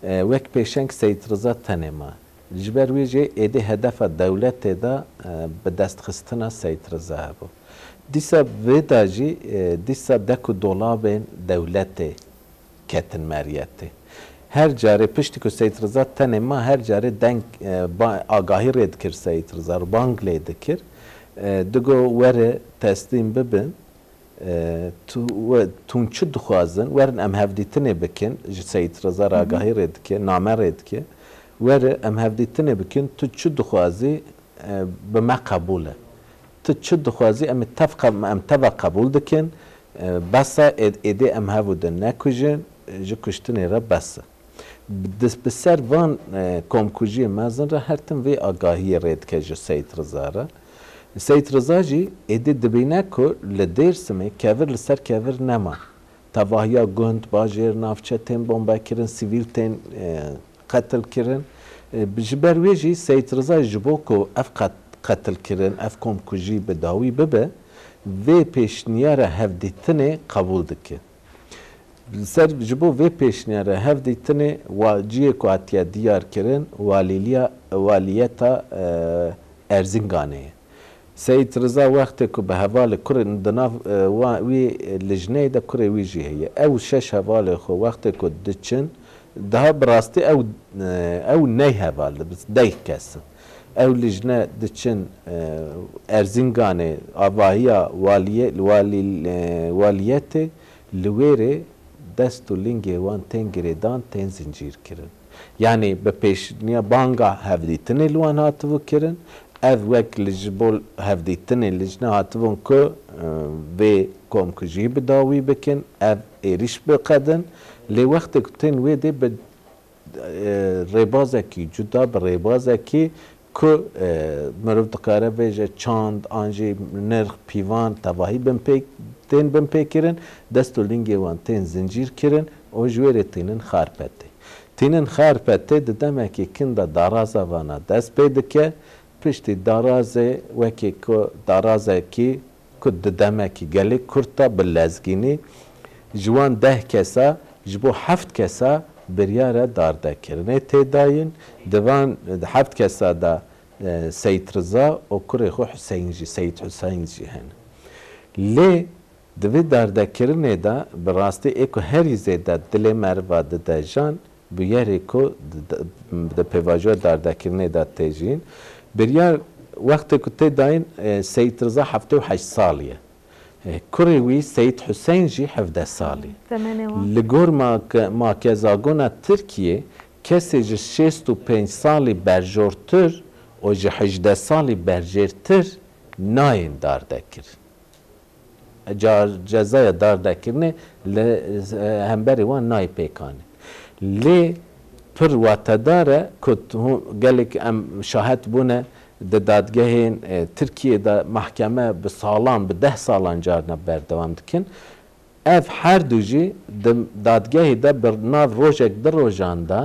E, wek pêşeng Seyîd Riza tenê ma. Ji ber wê jî êdî hedefa dewletê de, e, bi destxistina Seyîd Riza hebû. Dîsa vê de jî, e, dîsa dek û dolabên dewletê ketin meriyetê. Her carê piştî ku Seyîd Riza tenê ma, her carê deng, e, ba-, agahî rê dikir Seyîd Riza, bang lê dikir. E, digo were teslîm bibin, e, tu, we, tûn çi dixwazin, werin em hevdîtinê bikin, ji Seyîd Riza re agahî rê dike, name rê dike. Were em hevdîtinê bikin, tu çi dixwazî, e, bi me qebûl e. Tu çi dixwazî, em ê tev qe-, em teva qebûl dikin. E, bes e, ê-, êdî em hev û din nekujin, ji kuştinê re bes e. Bi, bi ser van, e, komkujiyê mezin re her tim vê agahiyê rê dike ji Seyîd Riza re. Seyîd Riza jî êdî dibîne ku li Dêrsimê kevir li ser kevir nema. Tevahiya gund, bajêr, navçe tên bombekirin, sivîl tên, e, qetilkirin. E, ji ber wê jî Seyîd Riza ji bo ku ev qet-, qetilkirin, ev komkujî bi dawî bibe, vê pêşniyara hevdîtinê qebûl dike. Li ser, ji bo vê pêşniyara hevdîtinê wa cihê ku hatiye diyar kirin, walîliya, waliyeta, e, Erzinganê ye. Seyîd Riza wextê ku bi hevalê kurê di nav, e, wa, wî lijneyê de kurê wî jî heye. Ew şeş hevalê xwe wextê ku diçin, daha bi rastî ew, e, ew ney heval, deh kes in. Ew lijne diçin, e, Erzinganê, avahiya waliye-, wali-, e, waliyetê, li wê rê dest û lingê wan tên girêdan, tên zincîrkirin. Yanî bi pêşniya banga hevdîtinê li wan hatibû kirin. Ev wek li ji bo hevdîtinê lijne hatibûn ku, e, vê komkujî bi dawî bikin, ev êrîş biqedin. Lê wextê ku tên wê dê bi, e, rêbazekî cuda, bi rêbazekî ku, e, mirov dikare bêje çand an jî nirx, pîvan, tevahî bin pê-, tên binpêkirin, dest û lingê wan tên zincîr kirin û ji wê rê tînin Xarpetê. Tînin Xarpetê di demekî kin de daraza vana dest pê dike. Piştî darazê wekî ku darazekî ku di demekî gelê kurt de bi lezgînî ji wan deh kesa ji bo heft kesa biryara dardekirinê tê dayîn. Di van heft kesa de, e, Seyîd Riza û kurê xwe Huseyn jî, Seyîd Huseyn jî hene. Lê di vê dardekirinê de bi rastî ê ku herî zêde dilê meriva dide jan, bûyerê ku di, di, di pêvajoya dardekirinê de tê jîn. Biryar wextê ku tê dayîn, e, Seyîd Riza heftê û heşt salî ye. E, kurê wî Seyîd Huseyn jî hevdeh salî. Temenê wan. Li gor make-, makezagona Tirkiyê kesê ji şêst û pênc salî berjortir û ji hejdeh salî berjêrtir nayên dardekir. Ca-, cezaya dardekirinê li, e, hemberî wan nayê pêkanîn. Lê pir watedar e ku tu-, gelek em şahet bûne di dadgehên, e, Tirkiyê de mahkeme bi salan, bi deh salan carna berdewam dikin. Ev her du jî di dadgehê de bi nav rojek du rojan de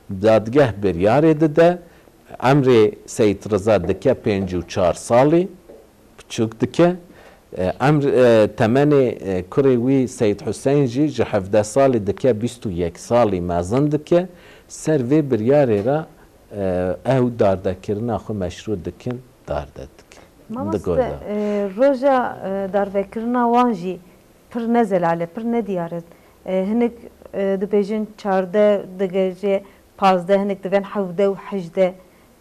dadgeh biryarê dide, emrê Seyîd Riza dike pêncî û çar salî, piçûk dike. E, emr, e, temenê, e, kurê wî Seyîd Huseyn jî ji hevdeh salî dike bîst û yek salî mezin dike. Ser vê biryarê re, e, ew dardekirina xwe meşrû dikin, darde dikin. Mamoste, e, roja, e, darbekirina wan jî pir ne zelal e, pir ne diyar e. E, hinek, e, dibêjin çardeh digihêje pazdeh, hinek divên hevdeh û hejdeh.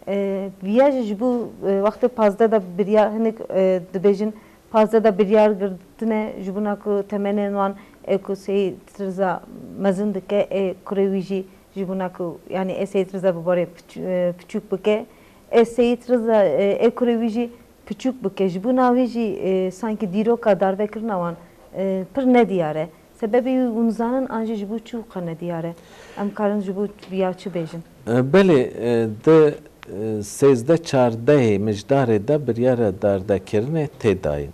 E, viya jî ji bo, e, wextê pazdeh de biryar, hinek, e, dibêjin pazdeh de biryar girtine, ji bona ku temenên wan ê ku Seyîd Riza mezin dike, ê kurê wî jî ji bona ku, yanî ê Seyîd Riza bi barê piç-, e, piçûk bike, ê Seyîd Riza, e, ê kurê wî jî piçûk bike. Ji bona wî jî, e, sankî dîroka darbekirina wan, e, pir nediyar e. Sebebê wî hûn zanin an jî ji bo çi wîqa nediyar e? Em karin ji bo ya çi bêjin? E, belê, e, di, e, sêzdeh çardehê mijdarê de biryara dardekirinê tê dayîn.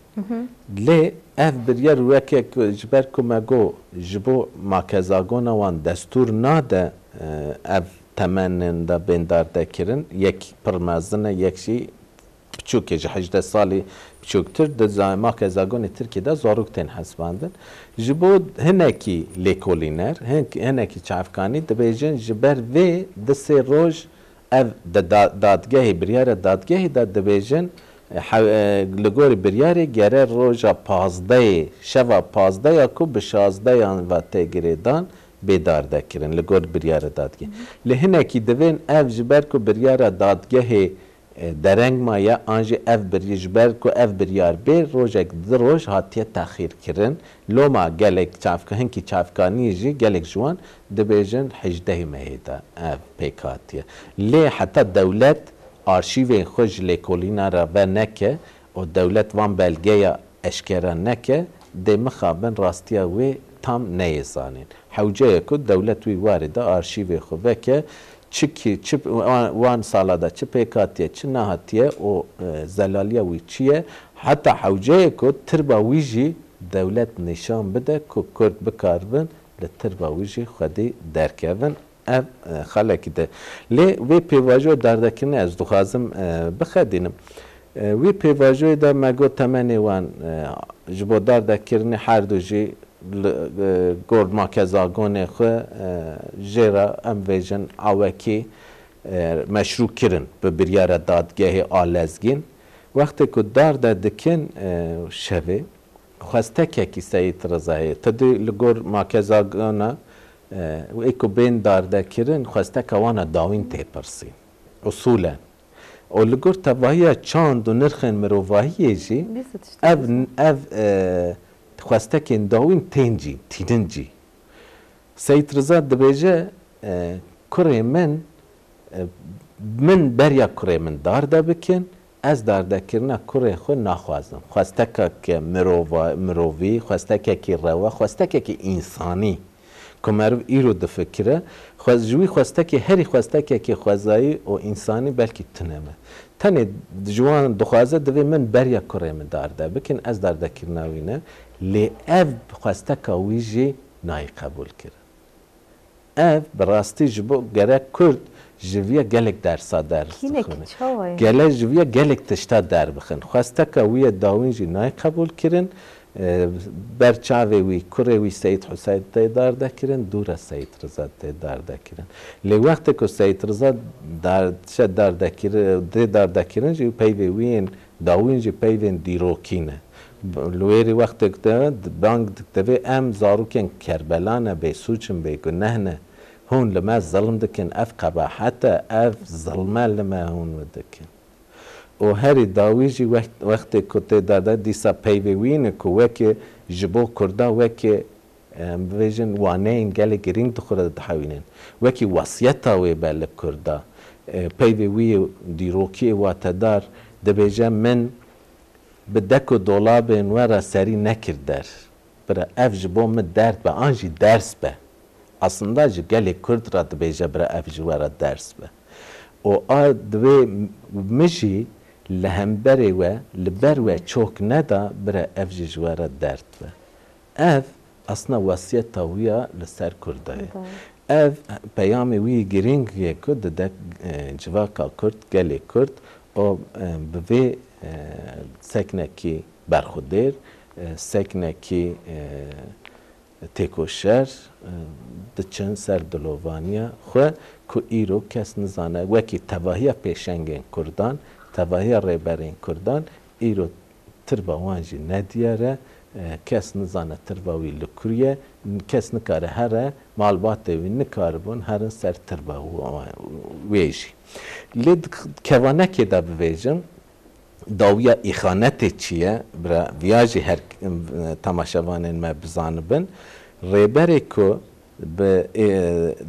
Lê ev biryar weke ku ji ber ku me got ji bo makezagona wan destûr nade, e, ev temenên de bên dardekirin, yek pir mezin e, yek jî piçûk e, ji hejdeh salî piçûktir, di za-, makezagonê Tirkiyê de zarok tên hesibandin. Ji bo hinekî lêkolîner, hin-, hinekî çavkanî dibêjin, ji ber vê di sê roj ev di da-, dadgehê, biryara dadgehê de dibêjin, e, he-, e, li gorî biryarê gere roja pazdehê, şeva pazdeh ya ku bi şazdehan ve tê girêdan, bê dardekirin li gor biryara dadgehê. Lê hinekî divên ev ji ber ku biryara dadgehê e, dereng maye, an jî ev biryar, ji ber ku ev biryar bê, rojek, du roj hatiye texîrkirin. Loma gelek çavka-, hinkî çavkaniyê jî gelek ji wan dibêjin hejdehê mehê de ev pêk hatiye. Lê heta dewlet arşîvên xwe ji lêkolîna re veneke û dewlet van belgeya eşkera neke, dê mixabin rastiya wê tam neyê zanîn. Hewce ye ku dewlet wî warê de arşîvê xwe veke, çi ki, çi, wan, wan sala de çi pêk hatiye, çi nehatiye û, e, zelaliya wî çi ye? Heta hewce ye ku tirba wî jî dewlet nîşan bide ku Kurd bikaribin li tirba wî jî xwedî derkevin. Ev, e, xalekî de. Lê vê pêvajoyê dardekirinê ez dixwazim, e, bixedînim. E, wî pêvajoyê de me got temenê wan, e, ji bo dardekirinê her du jî li, e, gor makezagonê xwe, e, jê re em vêjin awekî, e, meşrû kirin bi biryara dadgehê a lezgîn. Wextê ku darde dikin, e, şevê, xwestekekî Seyîd Riza heye. Ti dî li gor makezagana, e, ê ku bên dardekirin, xwesteka wana dawîn tê pirsîn. Usûlen. Û li gor tevahiya çand û nirxên mirovahiyê jî Bîst tiştê ev, dîsa. ev, e, xwestekên dawîn tên cî, tînin cî. Seyîd Riza dibêje, e, kurê min, e, min beriya kurê min darde bikin, ez dardekirina kurê xwe naxwazim. Xwestekeke mirova-, mirovî, xwestekekî rewa, xwestekekî însanî ku meriv îro difikire, xwe-, ji wî xwestekê herî xwestekekî xwezayî û însanî belkî tune be. Tenê ji wan dixwaze divê min beriya kurê min darde bikin, ez dardekirina wî ne. Lê ev xwesteka wî jî nayê qebûl kirin. Ev bi rastî ji bo gerek Kurd ji viya gelek dersa ders Kînek dixwin. Çawa ye? Gele ji viya gelek tişta derbixin. Xwesteka wî ye dawîn jî nayê qebûl kirin. E, ber çavê wî, kurê wî Seyîd Huseyn tê dardekirin, dû re Seyîd Riza tê dardekirin. Lê wextê ku Seyîd Riza dar-, şe dardekir-, dê dardekirin jî peyvê wî yên dawîn jî peyvên dîrokî ne. B-, li wêrî wextê ku te bang divê em zarokên Kerbela ne, bêsûç in, bêguneh ne. Hûn li me zilm dikin, ev qebahet e, ev zilm e li me hûn dikin. Û herî dawî jî wext-, wextê ku tê darde, dîsa peyvê wî ne ku wekî ji bo Kurda wekî, em bibêjin, waneyên gelek girîng di xwe de dihewînin. Wekî wesiyeta wê be li Kurda. E, peyvê wî yê dîrokî yê watedar dibêje, min bi dek û dolabên we re serî nekir der. Bira ev ji bo min derd be, an jî ders be. Aslında ji gelê Kurd re dibêje bira ev ji we re ders be. Û a divê min jî li hemberê we, li ber we çok neda bira ev jî ji we re derd be. Ev aslında wesiyeta wî ya li ser Kurda ye. Ev peyamê wî girîng ye ku dide, e, civaka Kurd, gelê Kurd û, e, bi vê, e, seknekî Berxwedêr, e, seknekî, e, têkoşer, e, diçin ser dilovaniya xwe ku îro kes nizane, wekî tevahiya pêşengên Kurdan, tevahiya rêberên Kurdan, îro tirba wan jî nediyar e, e, kes nizane tirba wî li kur ye, kes nikare here, malbatê wî nikaribûn herin ser tirba wa-, wê jî. Lê di kevanekê de bivêjim, dawiya îxanetê çi ye? Bira, viya jî her, e, temaşevanên me bizanibin. Rêberê ku bi, e,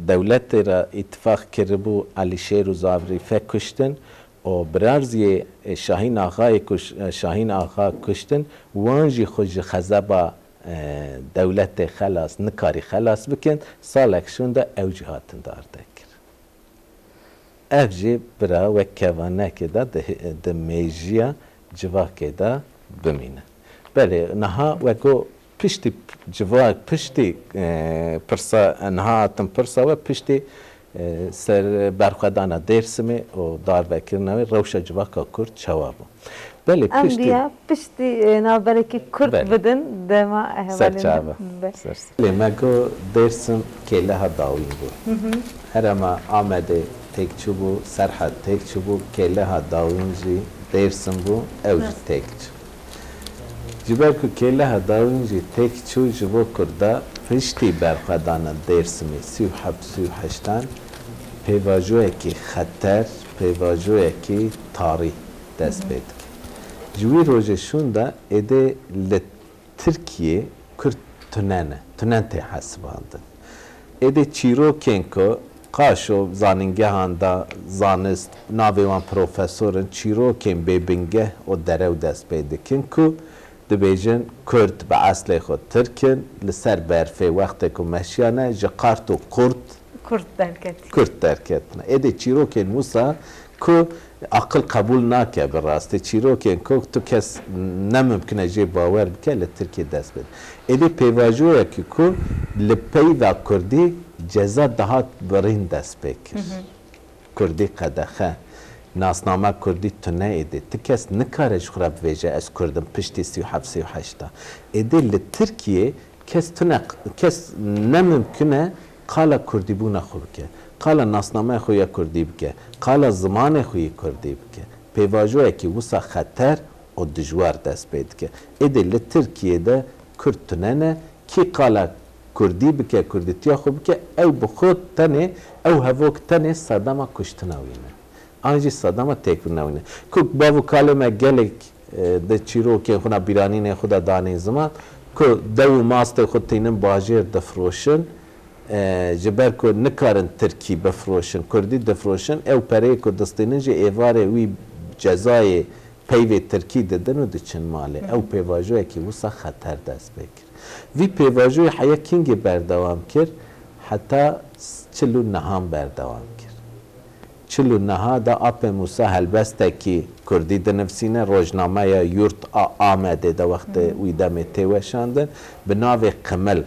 dewletê re îtifaq kiribû, Elîşêr û Zavrîfe kuştin û birarziyê, e, Şahîn Axayê ku Ş-, e, Şahîn Axa kuştin, wan jî xwe ji xezeba, e, dewletê xelas, nikarî xelas bikin, salek şûnde ew jî hatin dardekir. Ev jî bira wek kevanekê de di, di mêjiya civakê de bimîne. Belê, niha wek o piştî civak, piştî, e, pirsa, niha hatin pirsa we, piştî, e, ser berxwedana Dêrsimê û darvekirina wê rewşa civaka Kurd çawa bû? Belê, Em piştî diya piştî, e, navberekî kurt Belê. bidin, dema Ser hevalên çava. Be. Ser ser. Lê me got Dêrsim kêleha dawîn bû. Herema Amedê têk çûbû, Serhed têk çûbû, kêleha dawîn jî Dêrsim bû, ew jî têk çû. Ji ber ku kêleha dawîn jî têk çû, ji bo Kurda piştî berxwedana Dêrsimê sî û heft sî û heştan pêvajoyekî xeter, pêvajoyekî tarî dest pê dike. Ji wî rojê şûnda êdê li Tirkiyê Kurd tune ne, tune tê hesibandin. Êdê çîrokên ku qaşo zanîngehan de zanist, navê wan profesor in, çîrokên bêbingeh û derew dest pê dikin ku dibêjin Kurd bi eslê xwe Tirk in, li ser berfê wextê ku meşiyane ji qart û qurt Kurd derketî. Kurd derketine. Êdê çîrokên wisa ku aqil qebûl nake bi rastî. Çîrokên ku tu kes ne mimkun e jê bawer bike li Tirkiyê dest pê. Êdî pêvajoyekî ku li peyva kurdî ceza dihat birîn dest pê kir. Kurdî qedexe, nasname kurdî tune êdî. Ti kes nikare ji xwe re bivêje ez kurd im piştî sî û heft sî û heşt a. Êdî li Tirkiyê kes tune, kes ne mimkun e qala kurdîbûna xwe bike, qala nasnameya xwe ya kurdî bike, qala zimanê xwe yê kurdî bike. Pêvajoyekî wisa xeter û dijwar dest pê dike. Êdî li Tirkiyê de kurd tune ne, kî qala kurdî bike, kurdîtiya xwe bike, ew bi xwe tenê, ew hevok tenê sedema kuştina wî ne. An jî sedema têkbirina wî ne. Ku bav û kalê me gelek, e, di çîrokên xwe de, bîranînên xwe de danîn ziman, ku dew û mastê xwe tînin bajêr difiroşin, e, ji ber ku nikarin tirkî bifiroşin, kurdî difiroşin, ew pereyê ku distînin jî êvarê wî cezayê peyvê tirkî didin û diçin malê. Ew pêvajoyekî wisa xeter dest pê kir. Vî pêvajoyê heya kîngê berdewam kir, heta çil û nehan berdewam kir. Çil û neha de Apê Mûsa helbestekî kurdî dinivîsîne, rojnameya Yurt a Amedê de wextê wî demê tê weşandin, bi navê Qimil.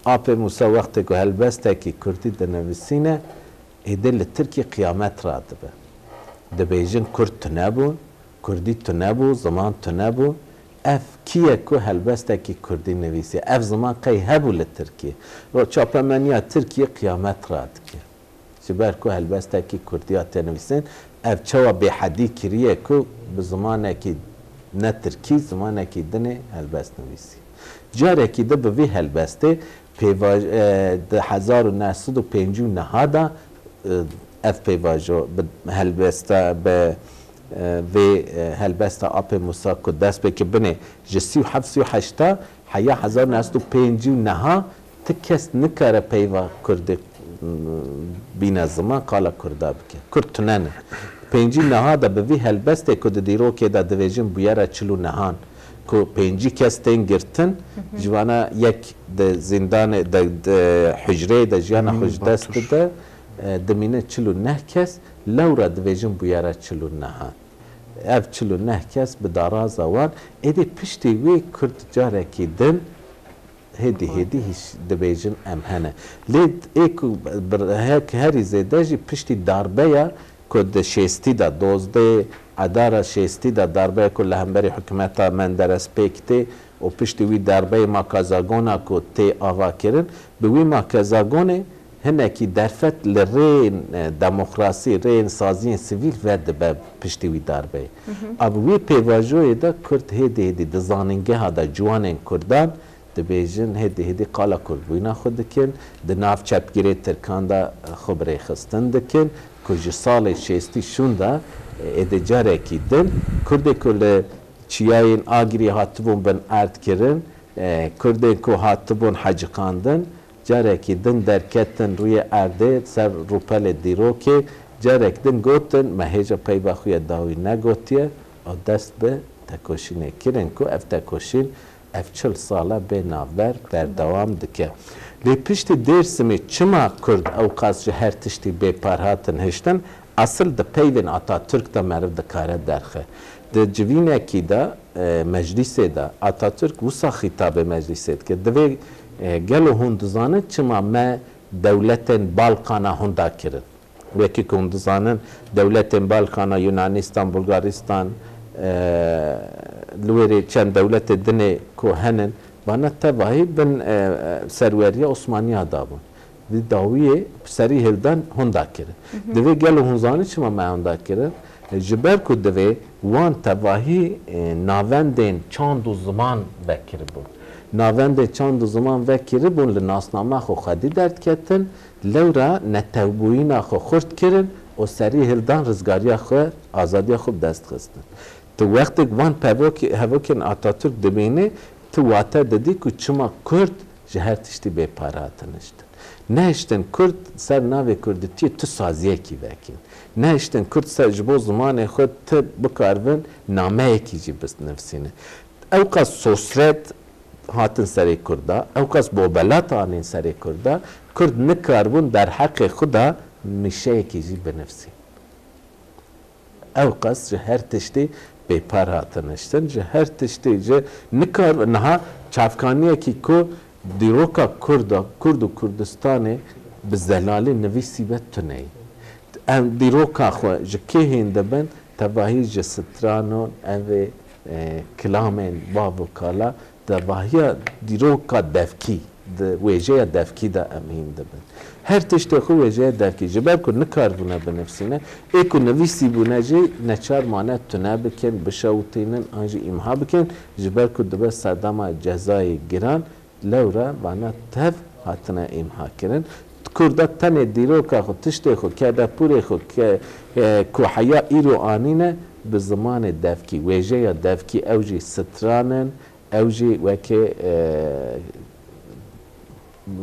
Apê Mûsa wextê ku helbestekî kurdî dinivîsîne, êdî li Tirkî qiyamet radibe. Dibêjin kurd tune bûn, kurdî tune bû, ziman tune bû. Ev kî ye ku helbestekî kurdî nivîsî? Ev ziman qey hebû li Tirkî? Ro-, çapemeniya Tirkiyê qiyamet radike. Ji ber ku helbestekî kurdî hatiye nivîsîn, ev çawa bêhedî kiriye ku bi zimanekî ne tirkî, zimanekî dinê helbest nivîsî? Carekî di bi vî helbestê pêvaj-, e, di hezar û neh sed û pêncî û neh de, e, ev pêvajo bi helbesta, bi, e, vê, e, helbesta Apê Mûsa ku dest pê kir binê ji sî û heft sî û heşt heya hezar û neh sed û pêncî û neh ti kes nikare peyva kurdî, m, bîne ziman, qala kurda bike. Kurd tune ne. Pêncî û neh de bi vî helbestê ku di dîrokê de divêjin bûyera çil û nehan, ku pêncî kes tên girtin, ji vana yek di zîndanê de, di hucreyê de jiyana xwe ji dest dide, e, dimîne çil û neh kes, lewra divêjin bûyera çil û nehan. Ev çil û neh kes bi daraza wan, êdî piştî wê kurd carekî din hêdî hêdî hîş dibêjin em hene. Lê ê ku bi hek herî zêde jî piştî darbeya ku di şêstî de, dozdeh Edara şêstî de darbeya ku li hemberî hikûmeta Menderes pêk tê û piştî wî darbeyê Makazagona ku tê avakirin, bi wî Makazagonê hinekî derfet li rêyên, e, demokrasî, rêyên saziyên sivîl vedibe piştî wî darbeyê. A bi wî pêvajoyê de Kurd hêdî hêdî di zanîngeha de ciwanên Kurdan dibêjin, hêdî hêdî qala kurdbûyîna xwe dikin, di nav çepgirê Tirkan de xwe bi rêxistin dikin, ku ji salê şêstî şûnda, e, êdî carekî din, Kurdê ku li çiyayên Agirî hatibûn bin erd kirin, e, Kurdên ku hatibûn heciqandin, carekî din derketin rûyê erdê ser rûpelê dîrokê, carek din gotin, me hêja peyva xwe ya dawî negotiye, û dest bi tekoşînê kirin ku ev tekoşîn ev çil sal e bê navber berdewam dike. Lê piştî Dêrsimê çima Kurd ewqas ji her tiştî bêpar hatin hiştin? Esil di peyvên Atatürk de meriv dikare derxe. Di civînekî de, e, meclîsê de Atatürk wisa xîtabê meclîsê dike. Divê, e, gelo hûn dizanin çima me dewletên Balkana hunda kirin? Wekî ku hûn dizanin, dewletên Balkana, Yunanistan, Bulgaristan, e, li wêrê çend dewletê dinê ku henin, vana tevahî bin, e, serweriya Osmaniya da bûn. Di dawiyê serî hildan hunda kirin. Divê gelo hûn zanin çima me hunda kirin? Ji ber ku divê wan tevahî, e, navendên çand û ziman vekiribûn. Navendên çand û ziman vekiribûn, li nasnama xwe xwedî derdiketin, lewra netewbûyîna xwe xurt kirin û serî hildan rizgariya xwe, azadiya xwe bi dest xistin. Tu wextêk van pevokê-, hevokên Atatürk dibînî, tu wate didî ku çima Kurd ji her tiştî bêpar hatin hiştin. Nehiştin Kurd ser navê Kurditiyê tu saziyekî vekin. Nehiştin Kurd ser ji bo zimanê xwe tu bikaribin nameyekî jî binivîsînin. Ewqas sosret hatin serê Kurda, ewqas bobelat anîn serê Kurda, Kurd nikaribûn derheqê xwe de nûşeyekî jî binivîsîn. Ewqas ji her tiştî bêpar hatin hiştin, ji her tiştî ji nikar niha çavkaniyekî ku dîroka Kurda, Kurd û Kurdistanê bi zelalî nivîsîbe tune ye. Em dîroka xwe ji kê hîn dibin, tevahî ji stranan, em vê, e, kilamên bav û kala, tevahiya dîroka devkî, di wêjeya devkî de em hîn dibin. Her tiştê xwe wêjeya devkî, ji ber ku nikaribûne binivîsîne, ê ku nivîsîbûne jî neçar mane tune bikin, bişewitînin an jî îmha bikin, ji ber ku dibe sedema cezayê giran, lewra vana tev hatine îmha kirin. Kurda tenê dîroka xwe, tiştê xwe, kelepûrê xwe ke, e, ku heya îro anîne, bi zimanê devkî, wêjeya devkî, ew jî stran in, ew jî wekê, e,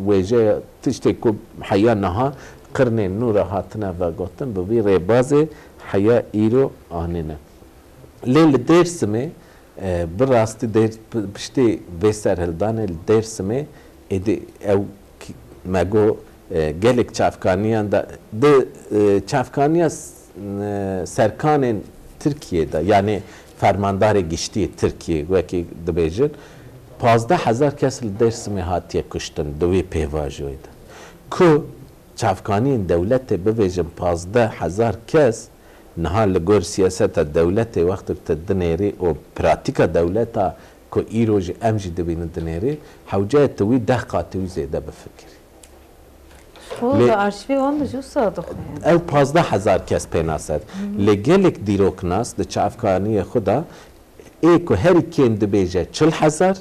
wêjeya tiştê ku heya niha qirnên nû re hatine vegotin, bi vî rêbazê heya îro anîne. Lê li Dêrsimê, e, bi rastî Dêr-, pi-, piştî vê serhildanê li Dêrsimê êdî ew k-, me got, e, gelek çavkaniyan de, di, e, çavkaniya s-, e, serkanên Tirkiyê de, yanî fermandarê giştî yê Tirkiyê wekî dibêjin, pazdeh hezar kes li Dêrsimê hatiye kuştin di wê pêvajoyê de. Ku çavkaniyên dewletê bibêjin pazdeh hezar kes, niha li gor siyaseta dewletê wextek tu dinêrî û pratîka dewleta ku îro jî em jî dibînin dinêrî, hewce ye tu wî deh qatî wî zêde bifikirî. Ji xwe Lê- di arşîvê wan de jî wisa dixwe. Ew pazdeh hezar kes pênase. Lê gelek dîroknas di çavkaniyê xwe de ê ku herî kêm dibêje çil hezar,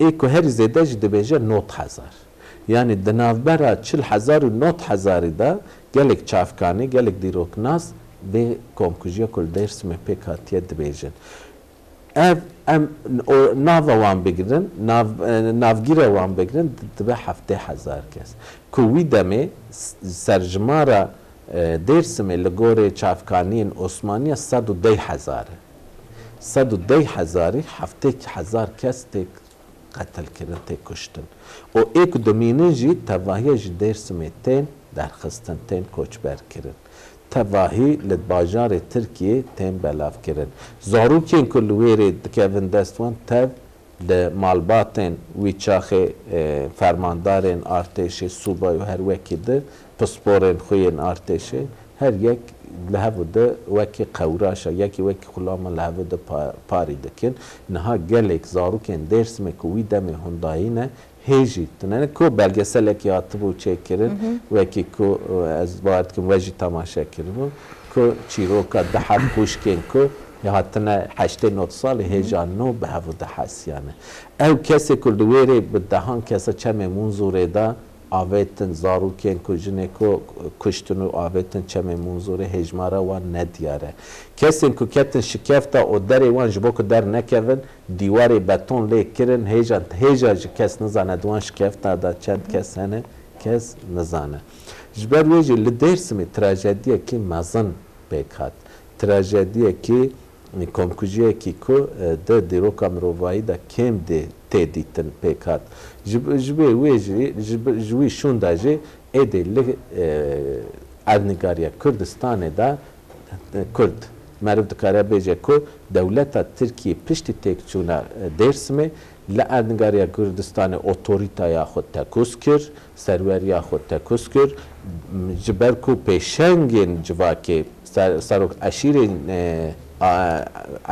ê ku herî zêde jî dibêje nod hezar. Yanî di navbera çil hezar û nod hezarî de gelek çavkanî, gelek dîroknas vê komkujiya ku li Dêrsimê pêk hatiye dibêjin. Ev, em o nava wan bigirin, nav, e, navgîra wan bigirin, di-, dibe heftê hezar kes. Ku wî demê s-, serjimara, e, Dêrsimê li gorê çavkaniyên Osmaniya sed û deh hezar e. Sed û deh hezarî heftê hezar kes tê qetilkirin, tê kuştin. Û ê ku dimînin jî tevahiya ji Dêrsimê tên derxistin, tên koçberkirin. Tevahî li bajarê Tirkiyê tên belavkirin. Zarokên ku li wêrê dikevin dest wan tev li malbatên wî çaxê, e, fermandarên artêşê, subay û her wekî di pisporên xwe yên artêşê her yek li hev û di wekî qewraşa, yekî wekî xulama li hev û di pa-, parî dikin. Niha gelek zarokên Dêrsimê ku wî demê hundayî ne, hê jî tune ne. Ku belgeselekî hatibû çêkirin, Mhm. wekî ku, e, ez bawer dikim we jî temaşe kiribû, ku çîroka du heb xwişkên ku hatine heştê nod salî, hêja nû bi hev û di hesiyane. Ew kesê ku li wêrê bi dehan kesa çemê Munzûrê de avêtin, zarokên ku jinê ku kuştin û avêtin çemê Munzûrê, hêjmara wan nediyar e. Kesên ku ketin şikefta û derê wan ji bo ku dernekevin, dîwarê beton lê kirin, hêja, hêja ji kes nizane di wan şikefta de çend kes hene, kes nizane. Ji ber wê jî li Dêrsimê trajediyekî mezin pêk hat. Trajediyekî, komkujiyekî ku, e, di dîroka mirovahî de kêm dê tê dîtin pêk hat. Ji, ji wê, wê jî, ji, ji wî şûnda jî êdî li, e, erdnîgariya Kurdistanê de, e, Kurd meriv dikare bêje ku dewleta Tirkiyê piştî têkçûna, e, Dêrsimê li erdnîgariya Kurdistanê otorîtaya xwe tekûz kir, serweriya xwe tekûz kir. Ji ber ku pêşengên civakê, ser-, serok eşîrên, e, a-,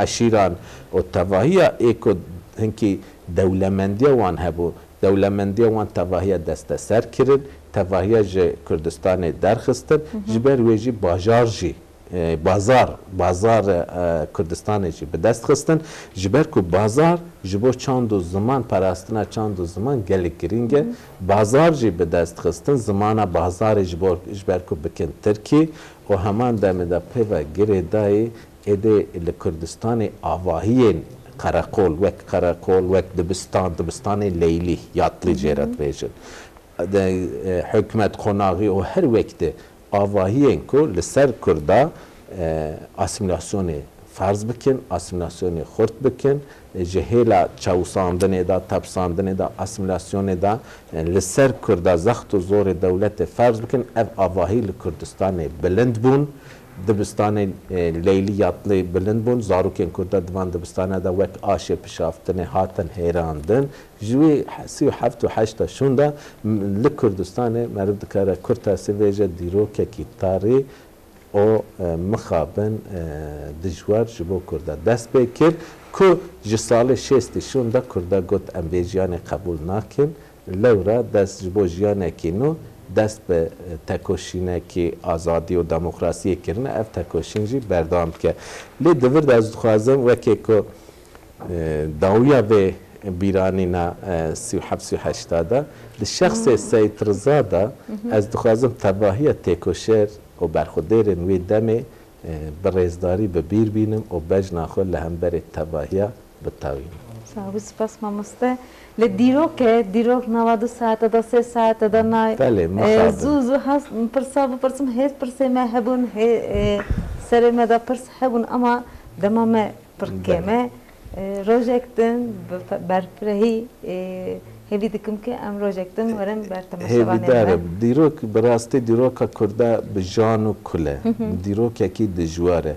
eşîran û tevahiya ê ku hinkî dewlemendiya wan hebû, dewlemendiya wan tevahiya desteser kirin, tevahiya ji Kurdistanê derxistin, Mhm. ji ber wê jî bajar jî, e, bazar, bazar, e, Kurdistanê jî bi dest xistin. Ji ber ku bazar ji bo çand û ziman, parastina çand û ziman gelek girîng e. Mhm. Bazar jî bi dest xistin, zimana bazarê ji bo, ji ber ku bikin tirkî û heman demê de pê ve girêdayî êdî li Kurdistanê avahiyên qereqol, wek qereqol, wek dibistan, dibistanê leylî, yatlî Hı hı. jê re dibêjin. De, e, hikûmet, qonaxî û her wek de avahiyên ku li ser Kurda, e, asîmîlasyonê ferz bikin, asîmîlasyonê xurt bikin, e, ji hêla çewsandinê de, tepsandinê de, asîmîlasyonê de, e, li ser Kurda zext û zorê dewletê ferz bikin, ev avahî li Kurdistanê bilind bûn. Dibistanê, e, leylî yatlî bilind bûn. Zarokên Kurda di van dibistane de wek aşê pişaftinê hatin hêrandin. Ji wî sî û heft û heşta şûn de m-, li Kurdistanê meriv dikare kurtasî vêje dîrokekî tarî û, e, mixabin, e, dijwar ji bo Kurda dest pê kir ku ji salê şêstî şûn de Kurda got, em vê jiyanê qebûl nakin. Lewra dest ji bo jiyanekî nû, dest bi, e, tekoşînekî azadî û demokrasiyê kirine, ev tekoşîn jî berdewam dike. Lê di vir de ez dixwazim wekê ku, e, dawiya vê bîranîna, e, sî û heft sî û heşta de, di şexsê Hmm. Seyîd Riza de Hı hı. ez dixwazim tevahiya têkoşer û berxwedêrên wê demê, e, bi rêzdarî bi bîr bînim û bejna xwe li hemberê tevahiya bitewînim. Sağ ol, spas mamoste. Li dîrok e, dîrok nava du saete de, sê saete de nay. Belê, e, mixabin. Zû zû has pirsa bipirsim, hêz pirsê me hebûn, hê, e, serê me de pirs hebûn ama dema me pir Belê. kêm e. E, rojek din bi fe-, berfirehî, e, hêvî dikim ku em rojek din werin ber temaşevanên me. Hêvîdar im. Dîrok, bi rastî dîroka Kurda bi jan û kul e. Hı hı. Dîrokekî dijwar e.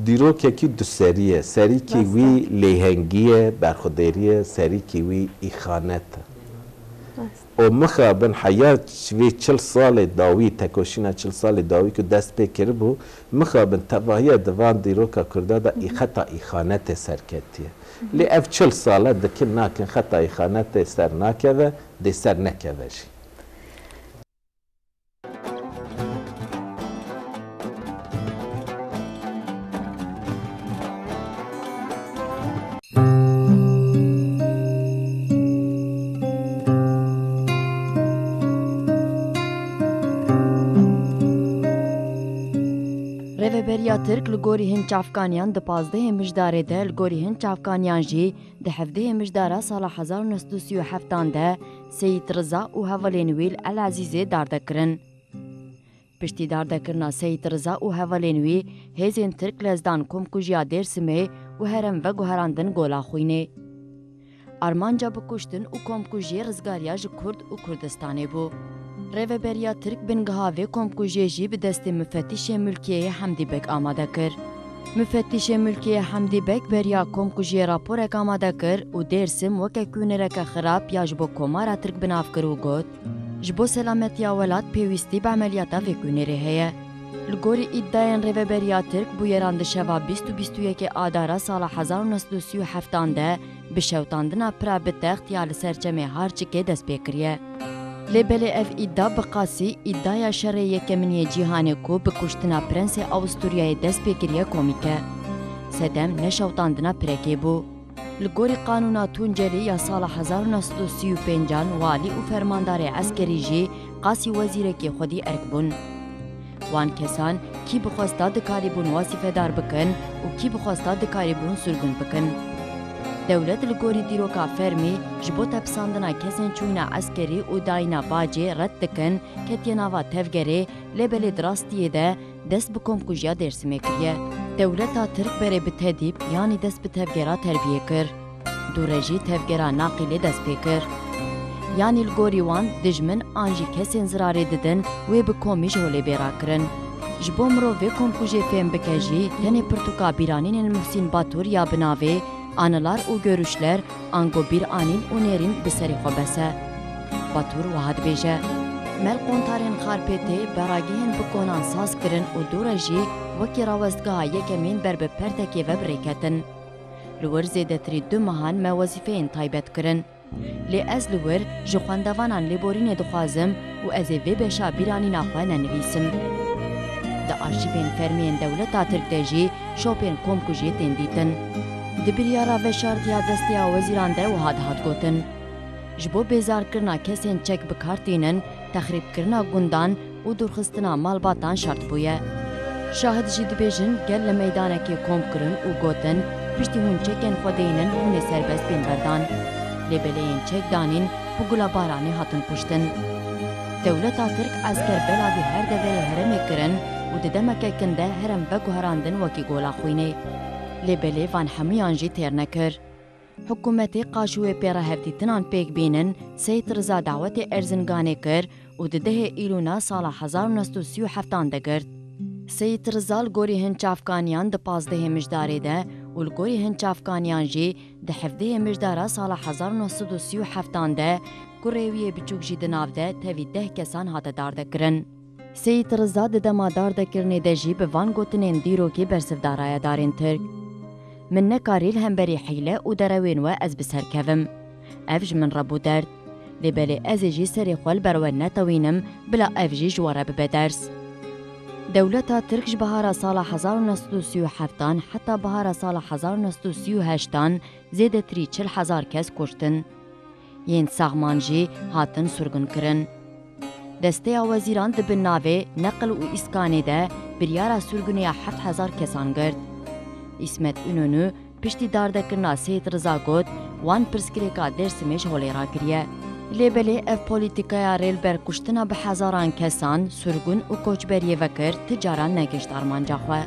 Dîrokekî duserî ye. Serîkî Rast e. wî lêhengî ye, berxwedêrî ye, serîkî wî îxanet e. Rast. Û mixabin heya ç-, vê çil salê dawî, tekoşîna çil salê dawî ku dest pê kiribû, mixabin tevahiya di van dîroka Kurda de Hı hı. îxeta îxanetê serketiye. Hı hı. Lê ev çil sal e dikin nakin xeta îxanetê ser nakeve, dê ser nekeve jî. Rêveberiya Tirk li gorî hin çavkaniyan di pazdehê Mijdarê de, li gorî hin çavkaniyan jî di hevdehê Mijdara sala hezar û neh sed û sî û heftan de Seyîd Riza û hevalên wî li El Ezîzê darde kirin. Piştî dardekirina Seyîd Riza û hevalên wî, hêzên Tirk lezdan komkujiya Dêrsimê û herêm veguherandin Gola Xwînê. Armanca bikuştin û komkujiyê rizgariya ji Kurd û Kurdistanê bû. Rêveberiya Tirk bingeha vê komkujiyê jî bi destê mifetîşê Mulkiyeyê Hemdî Beg amade kir. Mifetîşê Mulkiyê Hemdî Beg beriya komkujiyê raporek amade kir û Dêrsim weke kûnereke xirab ya ji bo Komara Tirk bi nav kir û got, Ji bo selametiya welat pêwîstî bi emeliyata vê kûnerê heye. Li gorî îdayên Rêveberiya Tirk, bûyeran di şeva bîst û bîst û yekê Adara sala hezar û neh sed û sî û heftan de bi şewtandina pira bi text ya li ser çemê Harçikê dest pê kiriye. Lê belê ev îda bi qasî îdaya şerê yekemîn yê cîhanê ku bi kuştina Prensê Awisturyayê dest pê kiriye komîk e. Sedem ne şewtandina pirekê bû. Li gorî qanûna Tuncelî ya sala hezar û neh sed û sî û pêncan walî û fermandarê eskerî jî qasî wezîrekî xwedî erk bûn. Wan kesan kî bixwesta dikarîbûn wasîfedar bikin û kî bixwesta dikarîbûn sirgûn bikin. Dewlet li gorî dîroka fermî ji bo tepisandina kesên çûyîna eskerî û dayîna bacê red dikin, ketiye nava tevgerê, lê belê di rastiyê de dest bi komkujiya Dêrsimê kiriye. Dewleta Tirk berê bi tedîb, yanî dest bi tevgera terbiyê kir. Dû re jî tevgera naqîlê dest pê kir. Yanî li gorî wan, dijmin an jî kesên zirarê didin, wê bi komî ji holê bê rakirin. Ji bo mirov vê komkujê fêm bike jî, tenê pirtûka bîranînên Muhsîn Batur ya bi navê Anılar û Görüşler, ango bîranîn û nêrîn bi serê xwe bes e. Batur wiha dibêje, Me li qontarên Xarpêtê beragihên bi konan saz kirin û dû re jî wekî rawestgeha yekemîn ber bi pertekê ve bi rê ketin. Li wir zêdetirî du mehan me wezîfeyên taybet kirin. Lê ez li wir ji xwendevanan lêborînê dixwazim û ez ê vê beşa bîranîna xwe nenivîsim. Di arşîvên fermiyên dewleta Tirk de jî şopên komkujiyê tên dîtin. Di biryara veşartiya desteya wezîran de wiha dihat gotin, Ji bo bêzarkirina kesên çek bi kar tînin, texrîbkirina gundan û dûrxistina malbatan şert bûye. Şahid jî dibêjin, gel li meydanekê kom kirin û gotin, Piştî hûn çekên xwe deynin, hûn ê serbest bên berdan. Lê belê yên çek danîn bi gula baranê hatin kuştin. Dewleta Tirk esker belavî her deverê herêmê kirin û di demeke kin de herêm veguherandin wekî gola xwînê. Lê belê van hemûyan jî têr nekir. Hikûmetê qaşûyê pê re hevdîtinan pêk bînin, Seyîd Riza dawetê Erzinganê kir û di dehê Îlûna sala hezar û neh sed û sî û heftan de girt. Seyîd Riza li gorî hin çavkaniyan di pazdehê Mijdarê de û li gorî hin çavkaniyan jî di hevdehê Mijdara sala hezar û neh sed û sî û heftan de, kurê wî yê biçûk jî di nav de, tevî deh kesan hate dardekirin. Seyîd Riza di dema dardekirinê de jî bi van gotinên dîrokî bersiv da rayedarên Tirk, Min nekarî li hemberî hîle û derewên we ez bi ser kevim. Ev ji min re bû derd. Lê belê ez ê jî serê xwe li ber we netewînim, bila ev jî ji we re bibe ders. Dewleta Tirk ji bihara sala hezar û neh sed û sî û heftan heta bihara sala hezar û neh sed û sî û heştan zêdetirî çil hezar kes kuştin. Yên saxman jî hatin sirgûn kirin. Desteya wezîran di bin navê Neqil û Îskanê de biryara sirgûnê ya heft hezar kesan girt. Îsmet Înonû piştî dardekirina Seyîd Riza got, wan pirsgirêka Dêrsimê ji holê rakiriye. Lê belê ev polîtîkaya rê li ber kuştina bi hezaran kesan, sirgûn û koçberiyê vekir, ti caran negihişt armanca xwe.